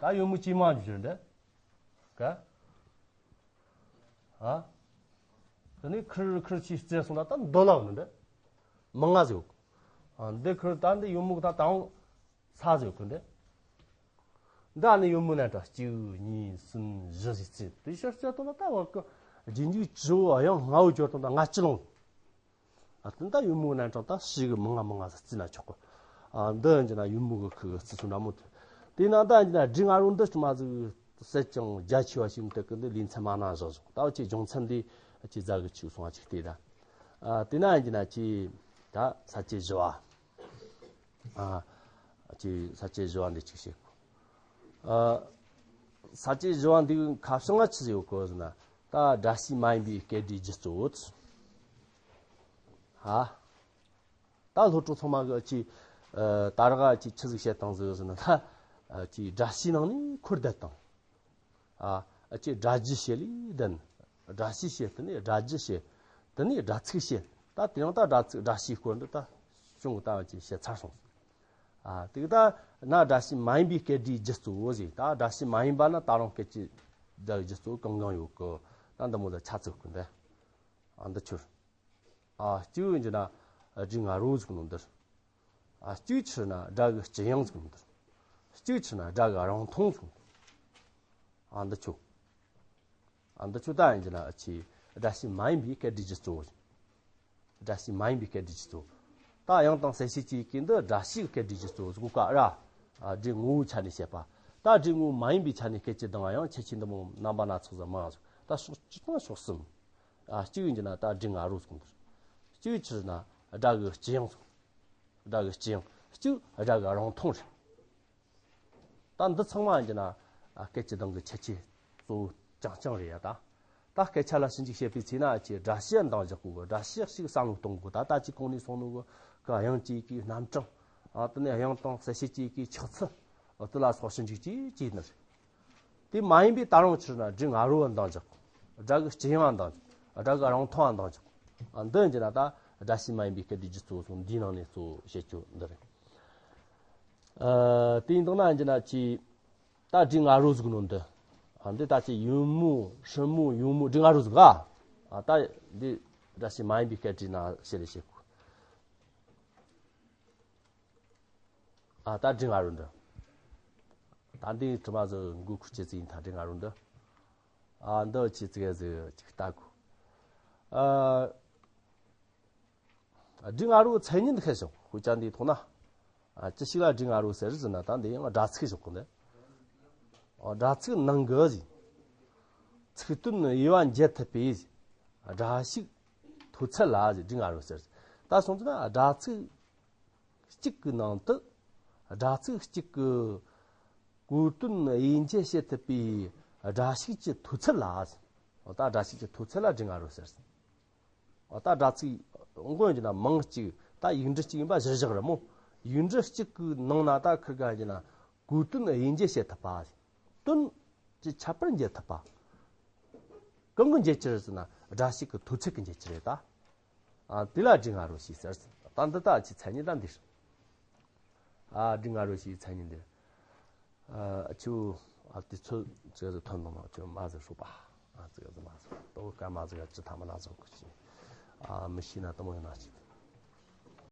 ད་ཡོད་མོ་ཇེ་མང་འགྱུར་འདི། ག་ཨ། དེ་ནས་ཁིར་ཁིར་ཆེ་བརྩེ་སོང་ན་ད་འདོད་ལ་འོང་འདི། མང་ང་ཟིག་ཡོད། ཨ། འདི་ཁིར་ད་འདི་ཡོད་མོ་གི་ད་དང་ས་ཟིག་ཡོད་གི་འདི། འདི་ནི་ཡོད་མོ་རྣམ་གྲངས་གཅིག་གཉིས་གསུམ་བཞི་ཟིག་བརྩིས། དེ་ཕྱིར་བརྩིས་ཐོག་ལ་ད་བར་གི་རྗེས་འཇུག་ཇི་བོ་དབྱངས་ལྔ་བོ་སྦྱོར་དང་ད་ལྔ་བཅུ་ལོངས། ཨ། དེ་ད་ཡོད་མོ་རྣམ་གྲངས་ད་ཞིག་གི་མང་ང་མང་ང་ཟིག་བརྩིས་ན་ཆོག་གི། ཨ། འདི་ཡིན་གྱི་ན་ཡོད་མོ་གི་ཁུ་གི་བརྩི་ཚུལ་འདྲ་མོ་དེ། དེས་ན་ད་ཡིན་གྱི་ན་སྒྲའི་ང་རོ་འདི་ཅི་མ་ཟིག་གསལ་ཅིང་རྒྱ་ཆེ་བ་ཞིག་མི་དེ་གི་འདི་ལེ་ཚན་མ་ན་བཞག་བཞག། ད་ཅི་སྦྱོང་ཚན་འདི་ཅི་ཛ་གི་ཆུ་སོང་བ་ཅིག་བལྟས་ད། ཨ། དེས་ན་ཡིན་གྱི་ན་ཅི་ད་ས་བཅད་བཞི་བ། ཨ། ཅི་ས་བཅད་བཞི་བ་འདི་ཅིག་བཤད་གོ། ཨ། ས་བཅད་བཞི་བ་འདི་ཁ་བྱང་ང་ཆི་ཟིག་ཡོད་གོ་ཟེར་ན། ད་སྒྲ་བྱས་མ་ཡིན་པའི་སྐད་སྒྲའི་རྒྱུད་གཙོ་བོ། ཧ། ད་སློབ་ཕྲུག་ཚང་མ་གི་ཅི། ཨ། ད་རག་ཅི་ཆི་ཟིག་བཤད་བཏང་ཟིག་ཟེར་ན། ད་ཅི་སྒྲ་བྱས་ནང་ནས་འཁོར་འདས་དང་། ཨ། ཅི་སྒྲ་རྒྱུད་བཤད་ལས་བསྡད། སྒྲ་བྱས་བཤད། དེ་ནས་སྒྲ་རྒྱུད་བཤད། དེ་ནས་སྒྲ་ཚིག་བཤད། ད་དེ་ཡང་ད་སྒྲ་ཚིག་སྒྲ་བྱས་སྐོར་འདི་ད་བྱུང་ད་ཅི་བཤད་ཚར་སོང་། ཨ། དེ་གི་ད་ན་སྒྲ་བྱས་མ་ཡིན་པའི་སྐད་སྒྲའི་རྒྱུད་གཙོ་བོ་ཟེར། ད་སྒྲ་བྱས་མ་ཡིན་པ་ན་ད་རུང་སྐད་ཀྱི་སྒྲ་རྒྱུད་གཙོ་བོ་གང་གང་ཡོད་གི། ད་འདི་མོ་ད་ཆ་ཚིག་གི་འདི། ཨ། འདི་ཆོར། ཨ། གཅིག་ཡིན་གྱི་ན་སྒྲའི་ང་རོ་ཟིག་ནོ་འདིར། ཨ། གཅིག་ཆི་ན་སྒྲ་གི་སྤྱི་དབྱངས་ཟིག་ནོ་འདིར། གཅིག་ཆི་ན་སྒྲ་གི་རང་མཐོང་ཟིག་ནོ་འདིར། ཨ། འདི་ཆོ། ཨ། འདི་ཆོ་ད་ཡིན་གྱི་ན་ཨ་ཅི་སྒྲ་བྱས་མ་ཡིན་པའི་སྐད་སྒྲའི་རྒྱུད་གཙོ་བོ། སྒྲ་བྱས་མ་ཡིན་པའི་སྐད་སྒྲའི་རྒྱུད་གཙོ་བོ། ད་དབྱངས་དང་གསལ་བྱེད་ཀྱི་ཡི་གེ་འདི་སྒྲ་བྱས་ཀྱི་སྐད་སྒྲའི་རྒྱུད་གཙོ་བོ་ཟིག་གོ་ག་ར། ཨ། སྒྲའི་ངོ་བོའི་ཆ་ནས་བཤད་པ། ད་སྒྲའི་ངོ་བོ་མ་ཡིན་པའི་ཆ་ནས་སྐད་ཅིག་དང་ཡང་ཁྱད་ཆོས་འདི་མོ་རྣམ་པ་སྣ་ཚོགས་སུ་མང་ཟིག། ད་ཕྱོགས་གཅིག་དང་ཕྱོགས་གསུམ། ཨ། གཅིག་ཡིན་གྱི་ན་ད་སྒྲའི་ང་རོ་ཟིག་འདིར། གཅིག་ཆི་ན་སྒྲ་གི་སྤྱི་དབྱངས་ཟིག། སྒྲ་གི་སྤྱི་དབྱངས། གཅིག་སྒྲ་གི་རང་མཐོང་རེད། ད་འདི་ཚང་མ་ཡིན་གྱི་ན། ཨ། སྐད་ཀྱི་གདངས་ཀྱི་ཁྱད་ཆོས་གཙོ་བོ་རྐྱང་རྐྱང་རེད་ཡ། ད་ད་སྐད་ཆ་ལ་ཞིབ་འཇུག་བྱེད་པའི་ཚེ་ན་ཅི་སྒྲ་བཤད་འདང་རྒྱག་དགོས་གི། སྒྲ་བཤད་ཞིག་བསམ་བློ་གཏོང་དགོས། ད་ལྟ་ཅི་གོང་ནས་གསུངས་ནོ་གི་གི་དབྱངས་ཀྱི་ཡི་གེའི་རྣམ་གྲངས། ཨ། དེ་ནས་དབྱངས་དང་གསལ་བྱེད་ཀྱི་ཡི་གེའི་ཆགས་ཚུལ། ཨ། དེ་ལ་སོགས་ཞིབ་འཇུག་ཅིག་བྱས་ནི་རེད། དེ་མ་ཡིན་པའི་ད་རུང་ཕྱིར་ན་སྒྲའི་ང་རོ་བ་འདང་རྒྱག། སྒྲ་གི་སྤྱི་དབྱངས་འདང་རྒྱག། སྒྲ་གི་རང་མཐོང་བ་འདང་རྒྱག། ཨ། འདི་ཡིན་གྱི་ན་ད་སྒྲ་བྱས་མ་ཡིན་པའི་སྐད་སྒྲའི་རྒྱུད་གཙོ་བོ་སོགས་འདིའི་ནང་ནས་གཙོ་བོ་བཤད་རྒྱུ་འདི་རེད། ཨ། དེ་ཡིན་དང་ན་ཡིན་གྱི་ན་ཅི། ད་སྒྲའི་ང་རོ་ཟིག་ནོ་འདི། ཨ། འདི་ད་ཅི་ཡོད་མོ། སྲུ་མོ། ཡོད་མོ། སྒྲའི་ང་རོ་ཟིག་ག། ཨ། ད་འདི་སྒྲ་བྱས་མ་ཡིན་པའི་སྐད་སྒྲའི་ནང་བཤད་ལས་བཤད་གོ། ཨ། ད་སྒྲའི་ང་རོ་འདི། ད་འདི་དྲི་མ་ཟིག་མགོ་ཁུར་ཅེས་ཟིག་ཡིན་ད་སྒྲའི་ང་རོ་འདི། ཨ། འདི་ཅི་ཙི་གེ་ཟིག་ཅིག་ལྟ་གོ། ཨ། སྒྲའི་ང་རོའི་མཚན་ཉིད་འདི་ཤེས་ཤོག། དཔེ་ཆ་འདིའི་ཐོག་ན། ཨ། ཅི་ཞིག་ལ་སྒྲའི་ང་རོ་ཟེར་ཟེར་ན་ད་འདི་ཡང་སྒྲ་ཚིག་ཞོག་གི་འདི། ཨ། སྒྲ་ཚིག་ནང་གི་ཟིག། ཚིག་དོན་དབྱེ་བ་འབྱེད་ཐུབ་པའི་སྒྲ་ཞིག་ཐོས་ཚད་ལ་ཟིག་སྒྲའི་ང་རོ་ཟེར། ད་སོང་ཙི་ན་སྒྲ་ཚིག་གཅིག་གི་ནང་དུ་སྒྲ་ཚིག་གཅིག་གི་གོ་དོན་དབྱེ་འབྱེད་བྱེད་ཐུབ་པའི་སྒྲ་ཞིག་གི་ཐོས་ཚད་ལ་ཟིག། ད་སྒྲ་ཞིག་གི་ཐོས་ཚད་ལ་སྒྲའི་ང་རོ་ཟེར། ད་སྒྲ་ཚིག་དངོས་ཡིན་ན་མིང་གཅིག། ད་ཡིག་འབྲུ་གཅིག་ཡིན་པ་གཞིར་བཞག་རེད་མོ། ཡིག་འབྲུ་གཅིག་གི་ནང་ན་ད་ཁི་ག་ཡིན་ན་གོ་དོན་དབྱེ་འབྱེད་བྱེད་ཐུབ་པ། དོན་གྱི་ཁྱད་པར་འབྱེད་ཐུབ་པ། གང་གི་འབྱེད་ཀྱི་རེད་ཟེར་ན་སྒྲ་ཞིག་གི་ཐོས་ཚད་ཀྱི་འབྱེད་ཀྱི་རེད་ད། ཨ། དེ་ལ་སྒྲའི་ང་རོ་ཞེས་ཟེར། ད་འདི་ད་ཅི་མཚན་ཉིད་ད་འདིར། ཨ། སྒྲའི་ང་རོ་ཞེས་མཚན་ཉིད་འདིར། ཨ་ཅུ་ཨ་དེ་ཚོ་ཙི་ག་ཟིག་ཐོན་དང་ན་ཅུ་མ་ཟིག་ཧྲུག་པ། ཨ་ཙི་ག་ཟིག་མ་ཟིག་ཏོ་ཀ་མ་ཟིག་ཡ་ཅི་ཐ་མ་ན་ཟིག་གི་ཅི། ཨ་མི་ཤེས་ན་དེ་མོ་ཡིན་ན་ཅི།